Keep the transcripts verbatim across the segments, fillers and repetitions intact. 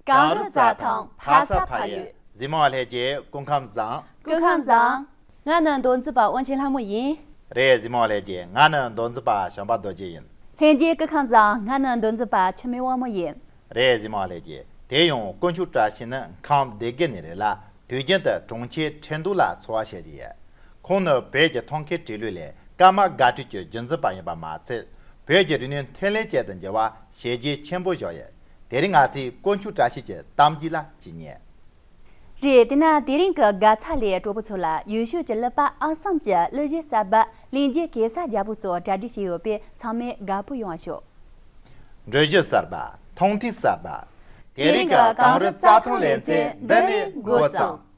གངས་རི་རྩྭ་ཐང་ཕ་ས་ཕ་ཡུལ། གཟིགས་མོ་བ་ལྷན་རྒྱས་སྐུ་ཁམས་བཟང་། སྐུ་ཁམས་བཟང་། ང་ནི་མདོ་འཛིན་པ་དབང་ཆེན་ལྷ་མོ་ཡིན། རེད། གཟིགས་མོ་བ་ལྷན་རྒྱས། ང་ནི་མདོ་འཛིན་པ་བྱམས་པ་རྡོ་རྗེ་ཡིན། ལྷན་རྒྱས་སྐུ་ཁམས་བཟང་། ང་ནི་མདོ་འཛིན་པ་འཆི་མེད་དབང་མོ་ཡིན། རེད། གཟིགས་མོ་བ་ལྷན་རྒྱས། དེ་ཡང་དཀོན་མཆོག་བཀྲ་ཤིས་ནི་ཁམས་སྡེ་དགེ་ནས་རེད་ལ། དུས་རྒྱུན་དུ་གྲོང་ཁྱེར་ཁྲེང་ཏུའུ་ལ་འཚོ་བ་བྱེད་ཀྱི་ཡོད། ཁོང་ནི་བོད་ཀྱི་ཐོན་ཁུངས་བྲིས་ལུགས་ལས་ཀརྨ་དགའ་སྤྲོའི་གྱི་རྒྱུན་འཛིན་པ་ཡིན་པ་མ་ཚད། བོད་ཀྱི་རིག་གནས་འཕྲིན་ལས་ཅན་དུ་འགྱུར་བར་བྱས་རྗེས་ཆེན་པོ་བཞག་ཡོད། དེ་རིང་ང་ཚོས་དཀོན་མཆོག་བཀྲ་ཤིས་ཀྱི་གཏམ་རྒྱུད་ལ་གཅིག་ཉན། རེད། དེས་ན་དེ་རིང་གི་དགའ་ཚལ་ལས་གྲོགས་པོ་ཚོ་ལ་ཡུལ་ཤུལ་གྱི་གླུ་པ་ཨང་གསུམ་གྱི་གླུ་གཞས་གསར་པ་ལྷན་རྒྱས་གེ་སར་རྒྱལ་པོ་སོགས་གྲ་སྒྲིག་བྱས་ཡོད་པས་ཚང་མས་དགའ་པོ་ཡོང་བ་ཤོག། འགྲུལ་བཞུད་གསར་པ། མཐོང་ཐོས་གསར་པ། དེ་རིང་གི་གངས་རི་རྩྭ་ཐང་ལེ་ཚན་འདི་ནས་འགོ་བརྩམས།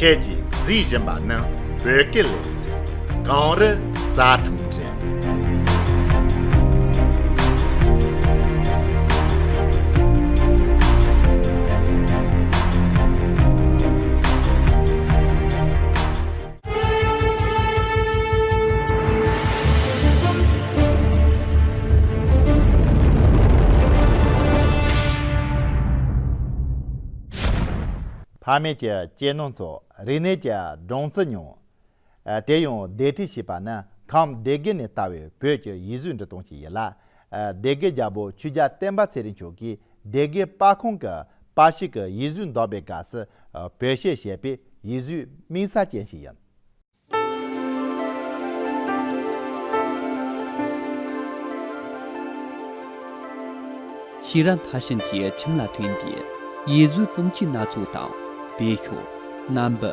ཁྱེད་ཀྱིས་གཟིགས་བཞིན་པ་ནི་བོད་སྐད་ལེ་ཚན་གངས་རི་རྩྭ་ཐང་རེད། ཕ་མེས་ཀྱི་གཅེས་ནོར་ཚོ་རིག་གནས་ཀྱི་སྦྲང་རྩི་མྱོང་། ཨ། དེ་ཡང་སྡེབ་སྒྲིག་བྱས་པ་ནི་ཁམས་སྡེ་དགེ་ནས་ལྟ་བའི་བོད་ཀྱི་ཡིག་གཟུགས་འབྲི་སྟངས་ཤིག་ཡིན་ལ། ཨ། སྡེ་དགེ་རྒྱལ་པོ་ཆོས་རྒྱལ་བསྟན་པ་ཚེ་རིང་མཆོག་གིས་སྡེ་དགེ་པར་ཁང་གི་པར་ཤིང་གི་ཡིག་གཟུགས་འདོན་པའི་སྐབས་སུ། ཨ། བོད་གཞས་བཤད་པའི་ཡིག་གཟུགས་དམིགས་བསལ་ཅན་ཞིག་ཡིན། ཤེས་རབ་མཐར་ཕྱིན་གྱི་ཁྱིམ་ལ་ཐོན་ཏེ་ཡིག་གཟུགས་བརྩམས་ཆོས་སྣ་ཚོགས་དང་བོད་ཤོག་རྣམ་པ་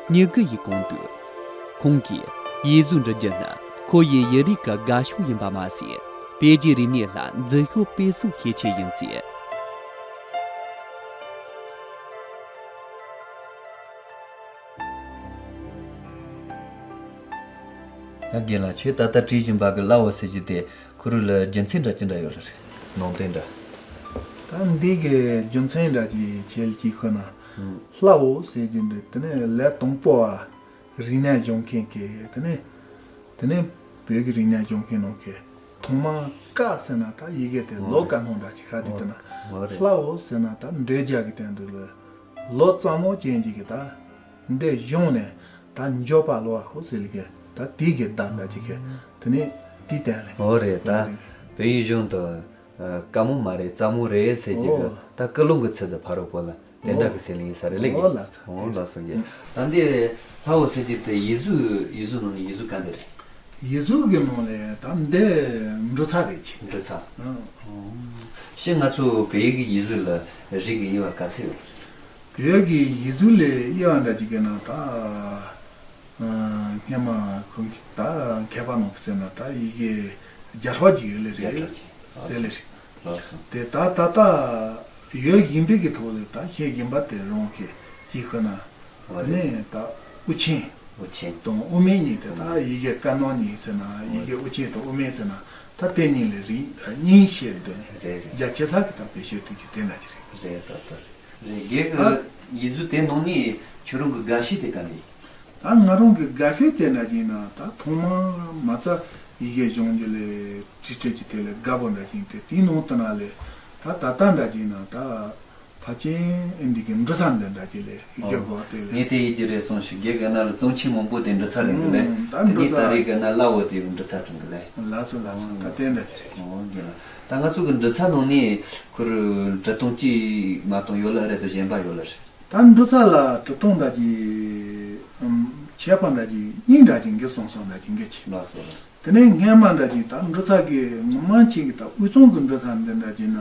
མྱུ་གུ་ཡི་གོང་དུ། ཁོང་གིས་ཡིག་གཟུགས་འབྲི་རྒྱུ་ནི་ཁོ་ཡི་ཡུན་རིང་གི་དགའ་ཕྱོགས་ཡིན་པ་མ་ཟད། དཔེ་རྒྱུད་རིག་གནས་ལ་འཛུལ་ཞུགས་སྤེལ་གསུམ་ཤེས་ཆེད་ཡིན་ཟེར། ཡ། རྒན་ལགས། ཁྱོད་ད་ལྟ་བྲིས་བཞིན་པ་གི་གླ་འོ་ཟེར་གྱི་དེ་ཁོ་རང་ལ་རྒྱུ་མཚན་འདྲ་ཅི་འདྲ་ཡོད་ལ་རེད། ནང་དོན་འདྲ། ད་འདི་གི་རྒྱུ་མཚན་འདྲ་ཅིག་བྱེད་ལ་ཅིག་ཤོད་ན། ཨང་། གླ་འོ་ཟེར་གྱི་འདི་དེ་ནས་ལས་དང་པོ་བ་རིག་གནས་སྦྱོང་མཁན་གྱི་དེ་ནས་དེ་ནས་བོད་ཀྱི་རིག་གནས་སྦྱོང་མཁན་ནང་གི་ཐོག་མར་ཀ་ཟེར་ན་ད་ཡི་གེ་དེ་ལོ་ཀ་ནང་འདྲ་ཅིག་ཤར་དུས་དེ་ན། ཨོ་རེད། གླ་འོ་ཟེར་ན་ད་འདོད་རྒྱལ་གྱི་སྟེང་དུ་ལོ་ལོ་ཙཱ་མོ་ཅན་ཅིག་གི་ད་འདི་གཞུང་ནས་ད་འབྱོར་པ་ལོ་བ་ཧོ་ཟེར་ལི་གེ་ད་དེའི་གི་བརྡ་འདྲ་ཅིག་གི་དེ་ནས་དེའི་སྟེང་ལས། ཨོ་རེད། ད་བོད་ཡིག་གཞུང་དུ་ཀ་མོ་མ་རེད། ཙཱ་མོ་རེད་ཟེར་གྱི་གི། ཨོ། ད་ཀུན་སློང་གི་ཚུལ་དུ་ཕ་རོལ་པོ་ལ་དེ་འདྲ་གི་ཟེར་ལི་ཡིན་ས་རེད་ལེ་གི། ཨོ་ལགས་སོ། ཨོ་ལགས་སོ་གི། ད་འདི་གླ་འོ་ཟེར་གྱི་དེ་ཡིག་གཟུགས་ཡིག་གཟུགས་ནང་ནས་ཡིག་གཟུགས་ག་འདི་རེད། ཡིག་གཟུགས་ཀྱི་ནང་ལས་ད་འདི་འབྲུ་ཚ་རེད་ཅེ། འབྲུ་ཚ། ཨང་། ཨོ། ཤི་ང་ཚོ་བོད་ཡིག་གི་ཡིག་གཟུགས་ལ་རིགས་ཀྱི་དབྱེ་བ་ག་ཚད་ཡོད་རེད། བོད་ཀྱི་ཡིག་གཟུགས་ལས་དབྱེ་བ་འདྲ་ཅིག་གི་ན་ད། ཨ། སྔས་མ་ཁོང་གིས་ད་མཁས་པ་ནང་གི་ཟེར་ན་ད་ཡི་གེ་བརྒྱ་ཕྲག་གཅིག་ཡོད་ལེ་རེད། བརྒྱ་ཕྲག་གཅིག་ཟེར་ལེ་རེད། ལགས་སོ། དེ་ད་ད་ལྟ་ཡོད་བཞིན་པའི་གི་ཐོག་ལས་ད་ཤེས་བཞིན་པ་དེ་རང་གི་ཅིག་ཤོད་ན། ཨོ་དེ་རེད། ནས་ད་དབུ་ཆེན་དབུ་ཆེན་དང་དབུ་མེད་གཉིས་དེ་ད་ཡི་གེ་ཀ་ནོན་གཉིས་ཟེར་ན། ཨོ་ཡི་གེ་དབུ་ཆེན་དང་དབུ་མེད་ཟེར་ན་ད་དེ་གཉིས་ལས་རིགས་གཉིས་བཤད་འདོད་ནི། རེད་རེད། རྒྱ་ཆེ་ས་གི་ད་བེད་སྤྱོད་དུས་ཀྱི་དེ་འདྲ་ཅིག་རེད། རེད། ད་ད་རེད། རེད། རྒན་གྱི་ཡིག་གཟུགས་དེ་ནང་ནས་ཁྱོད་རང་གི་དགའ་ཤོས་དེ་ག་ནས་ཡིན། ད་ང་རང་གི་དགའ་ཤོས་དེ་འདྲ་ཅིག་ན་ད་ཐོག་མར་མ་རྩ་ཡི་གེ་སྦྱོང་རྒྱུ་ལས་བྲིས་བྲིས་ཀྱི་དེ་ལས་དགའ་པོ་འདྲ་ཅིག་དེ་དེའི་ནང་དུ་ན་ལས་ད་ད་ལྟ་འདྲ་ཅིག་ན་ད་ཕལ་ཆེར་ཨེ་འདི་གི་འབྲུ་ཚ་འདི་འདྲ་ཅིག་ལས་ཡི་གེ་གོ་དེ་ལས། ངས་དེ་ཡིན་གྱི་རེད་གསུངས་ཤིག་རྒན་གྱི་ན་ལ་ཙོང་ཆེན་མང་པོ་དེ་འབྲུ་ཚ་རིང་གི་ལས། ཨང་། ད་དེ་འབྲུ་ནས་ཚ་ད་རེས་གི་ན་གླ་འོ་དེ་འབྲུ་ཚ་དྲུང་གི་ལས། ལགས་སོ་ལགས་སོ། ད་དེ་འདྲ་ཅིག་རེད། ཨོ་རྒན་ལགས། ད་ང་ཚོ་གི་འབྲུ་ཚ་ནང་ནས་ཁོ་རང་འབྲི་སྟངས་གཅིག་མ་གཏོགས་ཡོད་ལ་རེད་དོ་གཞན་པ་ཡོད་ལ་རེད། ད་འབྲུ་ཚ་ལ་འབྲི་སྟངས་འདྲ་ཅིག་ཨམ་ཁྱད་པར་འདྲ་ཅིག་གཉིས་འདྲ་ཅིག་འགི་སོང་སོང་འདྲ་ཅིག་འགི་ཆེ། ལགས་སོ་ལགས་སོ། དེ་ནས་སྔས་མ་འདྲ་ཅིག་ད་འབྲུ་ཚ་གི་ངོ་མ་ཅིག་གི་ད་དབུས་གཙང་གི་འབྲུ་ཚ་འདི་འདྲ་ཅིག་ན་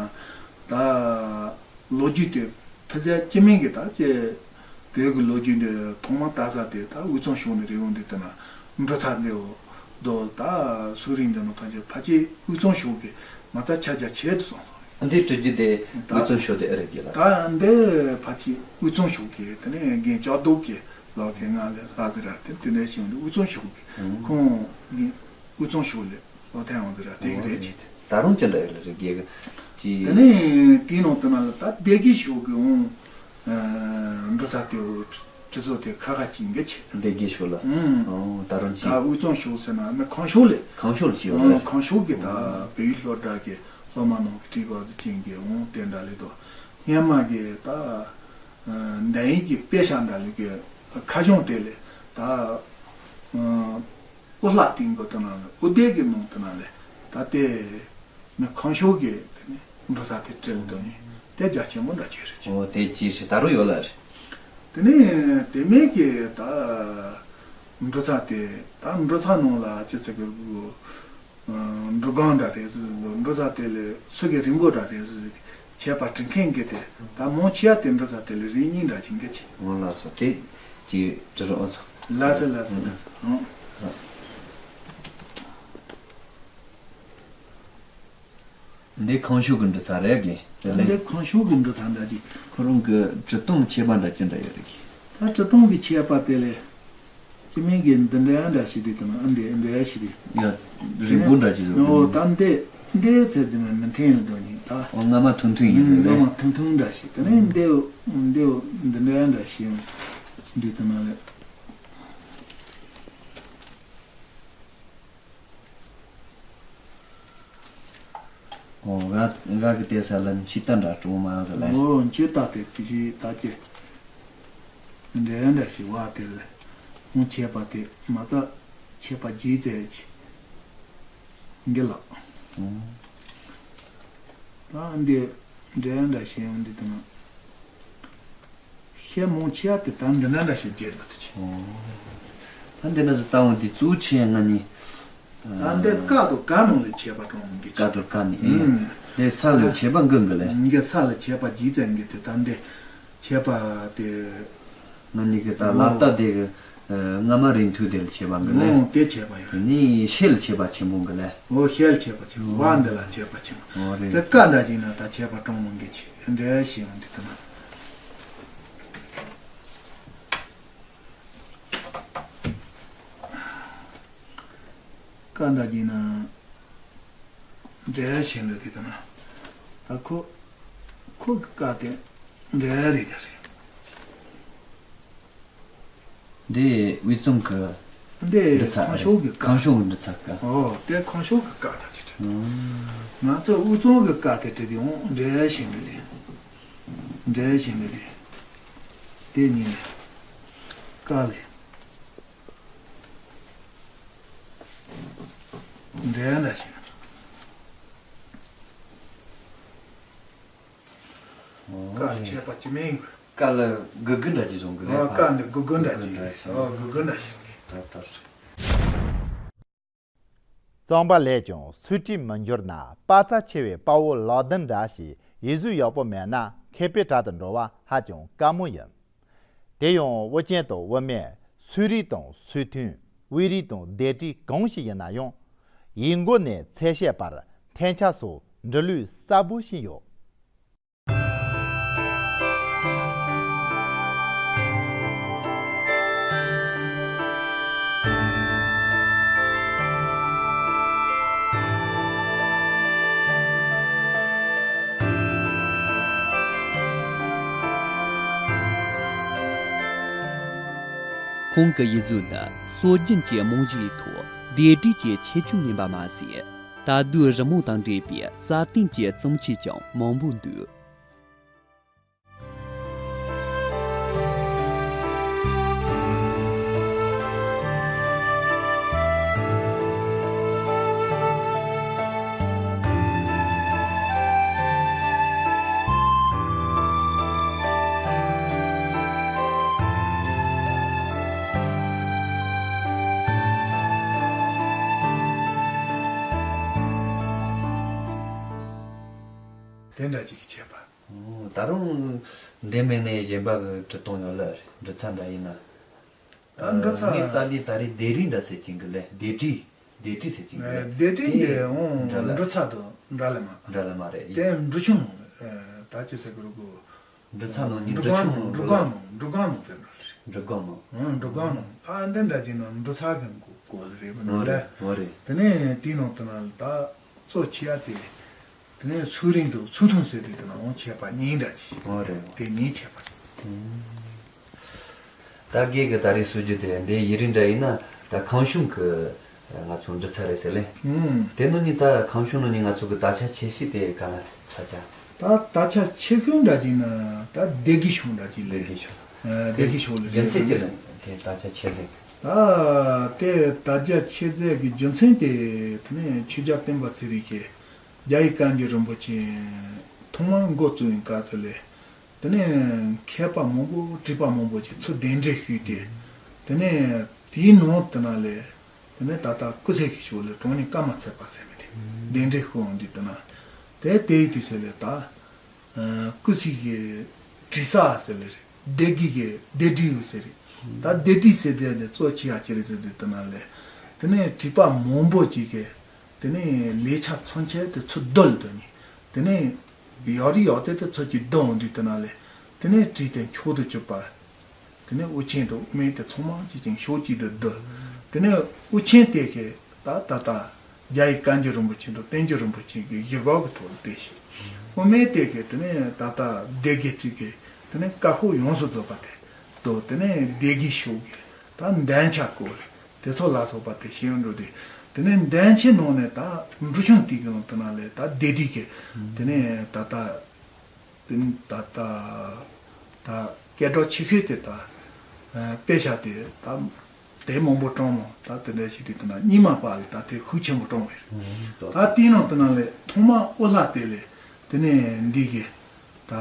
ད་ ལོ་རྒྱུས་དེ་ཕལ་ཆེར་སྤྱི་མིང་གི་ད་ཅེ་བོད་ཀྱི་ལོ་རྒྱུས་འདི་ཐོག་མ་ད་ས་དེ་ད་དབུས་གཙང་ཕྱོགས་ནས་རེད་འོང་འདི་ལྟ་ན་འབྲུ་ཚ་འདི་འོ་དོ་ད་སུ་རིང་འདི་ནོ་ཐམས་ཅད་ཕལ་ཆེར་དབུས་གཙང་ཕྱོགས་ཀྱི་མ་རྩ་ཆ་རྒྱ་ཆེ་དུ་སོང་སོང་། འདི་བྲི་རྒྱུ་དེ་དབུས་གཙང་ཕྱོགས་དེ་ཨེ་རེད་གི་ལ། ད་འདི་ཕལ་ཆེར་དབུས་གཙང་ཕྱོགས་ཀྱི་དེ་ནས་རྒན་ལྕགས་རྡོ་གི་ལག་གི་ང་ལ་ལ་དེ་ར་དེ་དེ་ནས་བྱུང་འདི་དབུས་གཙང་ཕྱོགས་ཀྱི་ཁོང་གི་དབུས་གཙང་ཕྱོགས་ལས། ལོ་ཐེངས་འོང་དུ་ར་དེ་གི་རེད་ཅི། ད་རུང་ཅི་འདྲ་ཡོད་ལ་རེད་རྒྱལ་གི་ཅི། དེ་ནས་དེའི་ནང་དུ་ན་ལ་ད་སྡེ་དགེ་ཤོག་གི་འོང་། འབྲུ་ཚ་དེའུ་གྲི་ཚོ་དེ་ཁ་ཁ་ཅིག་འགའ་ཆེ། སྡེ་དགེ་ཤོག་ལ། ཨང་། ད་རུང་ཅི། ད་དབུས་གཙང་ཤོག་ཟེར་ན་ནི་གངས་ཤོག་ལས། གངས་ཤོག་ལ་ཅི་ཡོད་ལ། གངས་ཤོག་གི་ད་བོད་ཡིག་སློབ་གྲྭ་གི་སློབ་མ་ནང་གི་ཁྲིད་པ་ཅན་གི་འོང་དེ་འདྲ་ལས་དོ། སྔན་མ་གི་ད་འདན་ཡིག་གི་དཔེ་ཤག་འདྲ་ལས་གི་ཁ་གཞུང་དེ་ལས་ད། ཨུ་ལྷ་སྟེང་གི་དེ་ན་ལས་ཨུ་སྡེ་གི་ནང་དེ་ན་ལས་ད་ལྟའི་མི་གང་ཤོག་གི་དེ་ནས་འབྲུ་ཚ་དེ་བྲིས་འདུག་ནི་དེ་རྒྱ་ཆེན་པོ་འདྲ་ཅིག་རེད། འོ་དེ་ཅི་ཞིག་ད་རུང་ཡོད་ལ་རེད། དེ་ནས་དེ་མིན་གྱི་ད་འབྲུ་ཚ་དེ་ད་འབྲུ་ཚ་ནང་ལ་ཅི་ཟེར་གི་འབྲུ་སྒང་འདྲ་རེད་ཟེར་འདུག་འབྲུ་ཚ་དེ་ལས་སུ་གི་རིང་པོ་འདྲ་རེད་ཟེར་ཟེར་ཁྱད་པར་དྲི་མཁན་གྱི་དེ་ད་མང་ཆེ་བ་དེ་འབྲུ་ཚ་དེ་ལས་རིང་ཉིན་འདྲ་ཅིག་འགའ་ཆེ། འོ་ལགས་སོ་དེ་ཅི་དྲི་རོགས་ཨ་སོ། ལགས་སོ་ལགས་སོ་ལགས་སོ། འདི་གང་ཤུགས་ཀྱི་འབྲུ་ཚ་རེད་གི་དེ་ལས། འདི་གང་ཤུགས་ཀྱི་འབྲུ་ཚ་འདྲ་ཅིག་ཁོ་རང་གི་བྲི་སྟངས་ཁྱད་པར་འདྲ་ཅི་འདྲ་ཡོད་རེད་གི་ད་བྲི་སྟངས་ཀྱི་ཁྱད་པར་དེ་ལས། སྤྱི་མིང་གི་འདི་འདྲ་འདྲ་ཞིག་དེ་དང་ཨ་འདི་འདྲ་ཞིག་དེ། ཡ། རིང་པོ་འདྲ་ཞིག་ཡོད་གི་ཨོ་ད་འདི་འདི་ཚེ་འདི་ནི་མི་འཐེན་ཡོད་དོ་ནི་ད། ཨོ་སྔ་མ་ཐུང་ཐུང་ཡིན་ཟེར་ལེ། སྔ་མ་ཐུང་ཐུང་འདྲ་ཞིག་དེ་ནས་འདི་འདི་འདི་འདྲ་འདྲ་ཞིག་འདི་དང་ལས། ཨོ་ང་ང་གི་དེ་ས་ལ་མཆི་ལྟ་འདྲ་གྲོང་མ་ཟ་ལ། ཨོ་མཆི་ལྟ་དེ་ཅི་ཞིག་ད་ཅི། འདྲ་འདྲ་ཞིག་བ་དེ་ལ་ཁོང་ཆད་པ་དེ་མ་ད་ཆད་པ་རྗེས་ཙེ་ཅི་འགི་ལ། ད་འདི་འདྲ་འདྲ་ཞིག་འདི་དང་། ཤེས་མོང་ཆེ་བ་དེ་ད་འདི་འདྲ་འདྲ་ཞིག་བརྗེད་པ་དེ་ཆེ། ད་འདི་ན་ཟི་ལྟ་འོང་དེ་གཙོ་ཆེ་ང་ནི། ད་འདི་ཀ་དང་ག་ནང་ལས་ཆད་པ་གྲོང་འདི་ཆེ། ཀ་དང་ག་ནི་ཨེ། དེ་ས་ལ་ཆད་པ་འགི་འགི་ལས། འགི་ས་ལ་ཆད་པ་རྗེས་ཙམ་གི་དེ་ད་འདི་ཆད་པ་དེ། ང་ནི་གི་ད་ལག་རྟགས་དེ་གི་སྔ་མ་རིང་ཐུང་དེ་ལ་ཆད་པ་འགི་ལས། ཨོ་དེ་ཆད་པ་ཡོད། དེ་ནི་ཤེལ་ལ་ཆད་པ་ཆེན་པོ་འགི་ལས། ཨོ་ཤེལ་ཆད་པ་ཆེན་པོ་བ་འདི་ལ་ཆད་པ་ཆེན་པོ། ཨོ་རེད། དེ་ཀ་འདྲ་ཅིག་ན་ད་ཆད་པ་གྲོང་མོ་འགི་ཆེ། འདྲ་ཞིག་འདི་ལྟ་ན། ཀ་འདྲ་གྱིས་ན་འདྲ་ཞིག་འདྲ་དེ་ལྟ་ན། ད་ཁོ་ཁོ་གི་ཀ་དེ་འདྲ་རེད་ཀ་རེད། འདི་དབུས་གཙང་གི་འདི་འབྲི་ཚ་ཁང་ཤོག་གི་ཀ་ཁང་ཤོག་གི་འབྲི་ཚ་ཀ་ཨོ་དེ་ཁང་ཤོག་གི་ཀ་འདྲ་ཅིག་རེད། ང་ཚོ་དབུས་གཙང་གི་ཀ་དེ་བྲིས་དེ་འོང་འདྲ་ཞིག་འདྲ་དེ། འདྲ་ཞིག་འདི་རེད། དེ་གཉིས་ནས་ཀ་ལས་འདྲ་འདྲ་ཞིག་ཀ་ལ་ཁྱད་པར་ཅི་མིན་དགོས། ཀ་ལ་གུ་གུ་འདྲ་ཅིག་བཟུང་གི་རེད། ཀ་ནི་གུ་གུ་འདྲ་ཅིག་ཨོ་གུ་གུ་འདྲ་ཞིག་ད་ལྟར། གཙང་པ་ལས་ཀྱང་སུས་བྲིས་མི་འགྱུར་ན། དཔའ་རྩལ་ཆེ་བའི་དཔའ་བོ་ལག་ལྡན་འདྲ་ཞིག་ཡིག་གཟུགས་ཡག་པོ་མེད་ན་མཁས་པའི་གྲལ་དུ་འགྲོ་བ་ཧ་ཅང་དཀའ་མོ་ཡིན། དེ་ཡང་དབུ་ཅན་དང་དབུ་མེད་སུའི་རིགས་དང་སུའི་ཐུན། དབུས་རིགས་དང་སྡེ་རིགས་གང་ཞིག་ཡིན་ན་ཡང་། ཡིག་མགོ་ནས་ཚད་བཤད་བར་འཐེན་ཆ་སོགས་འབྲི་ལུགས་གསལ་པོ་ཞིག་ཡོད། ཁོང་གི་ཡིག་གཟུགས་ནི་སྲོལ་རྒྱུན་གྱི་རྨང་གཞིའི་ཐོག་སྡེ་རིགས་ཀྱི་ཁྱད་ཆོས་ངན་པ་མ་ཟད། ད་ལྟའི་རི་མོ་དང་འདྲེས་པའི་གསར་བཏོན་གྱི་བརྩམས་ཆོས་ཀྱང་མང་པོ་འདུག་དེ་འདྲ་ཅིག་བྱས་པ། ཨོ། ད་རུང་འདྲེ་མེད་ནས་གཞན་པ་གི་འབྲི་སྟངས་ཡོད་ལ་རེད། འབྲི་ཚ་འདྲ་ཡིན་ན། ད་འབྲི་ཚ། ངས་ལྟ་དུས་ད་རེས་སྡེ་རིས་འདྲ་ཟེར་གྱིན་གི་ལེ། སྡེ་དྲིས། སྡེ་དྲིས་ཟེར་གྱིན་གི་ལེ། སྡེ་དྲིས་འདི་འོང་འབྲི་ཚ་དང་འདྲ་ལེ་མ། འདྲ་ལེ་མ་རེད། དེ་འབྲི་ཆུང་ནང་ལེ། ད་ཅི་ཟེར་གི་རུ་གོ། འབྲི་ཚ་ནང་ནི་འབྲི་ཆུང་ནང་འབྲི་སྒང་ནང་འབྲི་སྒང་ནང་དེ་འདྲ་རེད། འབྲི་སྒང་ནང་། འབྲི་སྒང་ནང་ཨ་འདི་འདྲ་ཅིག་ནང་འབྲི་ཚ་གི་གོ་རེད་མ་ནོ་ལེ། འོ་རེད། དེ་ནས་དེའི་ནང་དུ་ན་ད་གཙོ་ཆེ་ཡ་དེ། དེ་ནས་ཚུལ་རིང་དང་ཚུལ་ཐུང་ཟེར་དེ་དེ་ནང་འོང་ཆད་པ་གཉིས་འདྲ་ཅིག་འོ་རེད། དེ་གཉིས་ཆད་པ་རེད། ད་རྒན་གི་ད་རེས་སྲོལ་རྒྱུན་དེ་འདི་ཡི་རིང་འདྲ་ཡིན་ན་ད་ཁང་གཞུང་གི་ང་ཚོ་འབྲི་ཚ་རེད་ཟེར་ལེ། ཨུམ། དེ་ནང་ནི་ད་ཁང་གཞུང་ནང་ནི་ང་ཚོ་གི་དར་ཆ་ཆེ་ཤོས་དེ་ག་ལ་ས་ཆ། ད་དར་ཆ་ཆེ་ཤོས་འདྲ་ཅིག་ན་ད་སྡེ་དགེ་གཞུང་འདྲ་ཅིག་ལེ། སྡེ་དགེ་གཞུང་། སྡེ་དགེ་གཞུང་ལ་རྒྱུ་མཚན་ཅི་རེད། དེ་དར་ཆ་ཆེ་ཟེར། ད་དེ་དར་ཆ་ཆེ་ཟེར་གི་རྒྱུ་མཚན་དེ་དེ་ནས་ཆོས་རྒྱལ་བསྟན་པ་ཚེ་རིང་གིས་རྒྱ་ཡི་བཀའ་འགྱུར་རིན་པོ་ཆེ་ཐོག་མར་འགོ་བཙུགས་ཡིན་སྐབས་དེ་ལས། དེ་ནས་མཁས་པ་མང་པོ་བྲིས་པ་མང་པོ་ཅིག་ཚུར་གདན་འདྲེན་ཞུས་ཏེ། དེ་ནས་དེའི་ནང་དེ་ན་ལས། དེ་ནས་ད་ལྟ་སྐུ་ཚེ་ཞིག་ཤོག་ལས་གྲོང་ནི་ཀརྨ་ཚེ་དཔལ་ཟེར་མི་དེ་གདན་འདྲེན་ཞུ་འོང་དུས་དེ་ན། དེ་དེའི་དུས་ཚོད་ལས་ད། སྐུ་ཚེ་གི་དྲི་ས་ཟེར་ལེ་རེད། སྡེ་དགེ་གི་སྡེ་དྲི་ཡོད་ཟེར་རེད། ད་སྡེ་དྲི་ཟེར་དེ་ནས་གཙོ་ཆེ་ཡ་ཅི་རེད་ཟེར་དུས་དེ་ན་ལས། དེ་ནས་བྲིས་པ་མང་པོ་ཅིག་གིས། དེ་ནས་ལས་ཆ་ཚང་ཆེད་དེ་ཚུར་བསྡུ་ལ་འདོད་ནི། དེ་ནས་ཡག་རི་ཡག་ཚད་དེ་ཚུར་གྱིས་བསྡུ་འོང་དུས་དེ་ན་ལས། དེ་ནས་བྲིས་ཏེ་མཆོག་ཏུ་གྱུར་པ། དེ་ནས་དབུ་ཆེན་དང་དབུ་མེད་དེ་ཚང་མ་གཅིག་ཅིང་ཕྱོགས་གཅིག་ཏུ་བསྡུ། དེ་ནས་དབུ་ཆེན་དེ་གས་ད་ད་ལྟ་རྒྱ་ཡི་བཀའ་འགྱུར་རིན་པོ་ཆེ་དང་བསྟན་འགྱུར་རིན་པོ་ཆེ་གི་བཞི་སྒོ་གི་ཐོག་ལ་བལྟས་ཤིང་། དབུ་མེད་དེ་གས་དེ་ནས་ད་ལྟ་སྡེ་དགེ་ཚུལ་གྱི་དེ་ནས་བཀའ་ཤོག་ཡོངས་སུ་རྫོགས་པ་དེ་དང་། དེ་ནས་སྡེ་དགེ་ཤོག་གི་ད་འདན་ཆ་སྐོར་དེ་ཚོ་ལ་སོགས་པ་དེ་ཤེས་ཡོན་འགྲོ་དུས། དེ་ནས་འདན་ཆའི་ནང་ནས་ད་འབྲི་ཆུང་དེ་གི་ནང་དེ་ན་ལས་ད་སྡེ་དྲི་གི་དེ་ནས་ད་ལྟ། དེ་ནི་ད་ལྟ་ད་སྐད་གྲགས་ཆེ་ཤོས་དེ་ད་དཔེ་ཆ་དེ་ད་དེ་མང་པོ་བཀྲམ་མོ། ད་དེ་འདྲ་ཞིག་དེ་ད་ན་རྙིང་མ་པ་ལ་ད་དེ་ཤུགས་ཆེན་པོ་བཀྲམ་བས། ད་དེའི་ནང་དེ་ན་ལས་ཐོག་མ་ཨོ་ལྷ་དེ་ལས་དེ་ནས་འདི་གི་ད་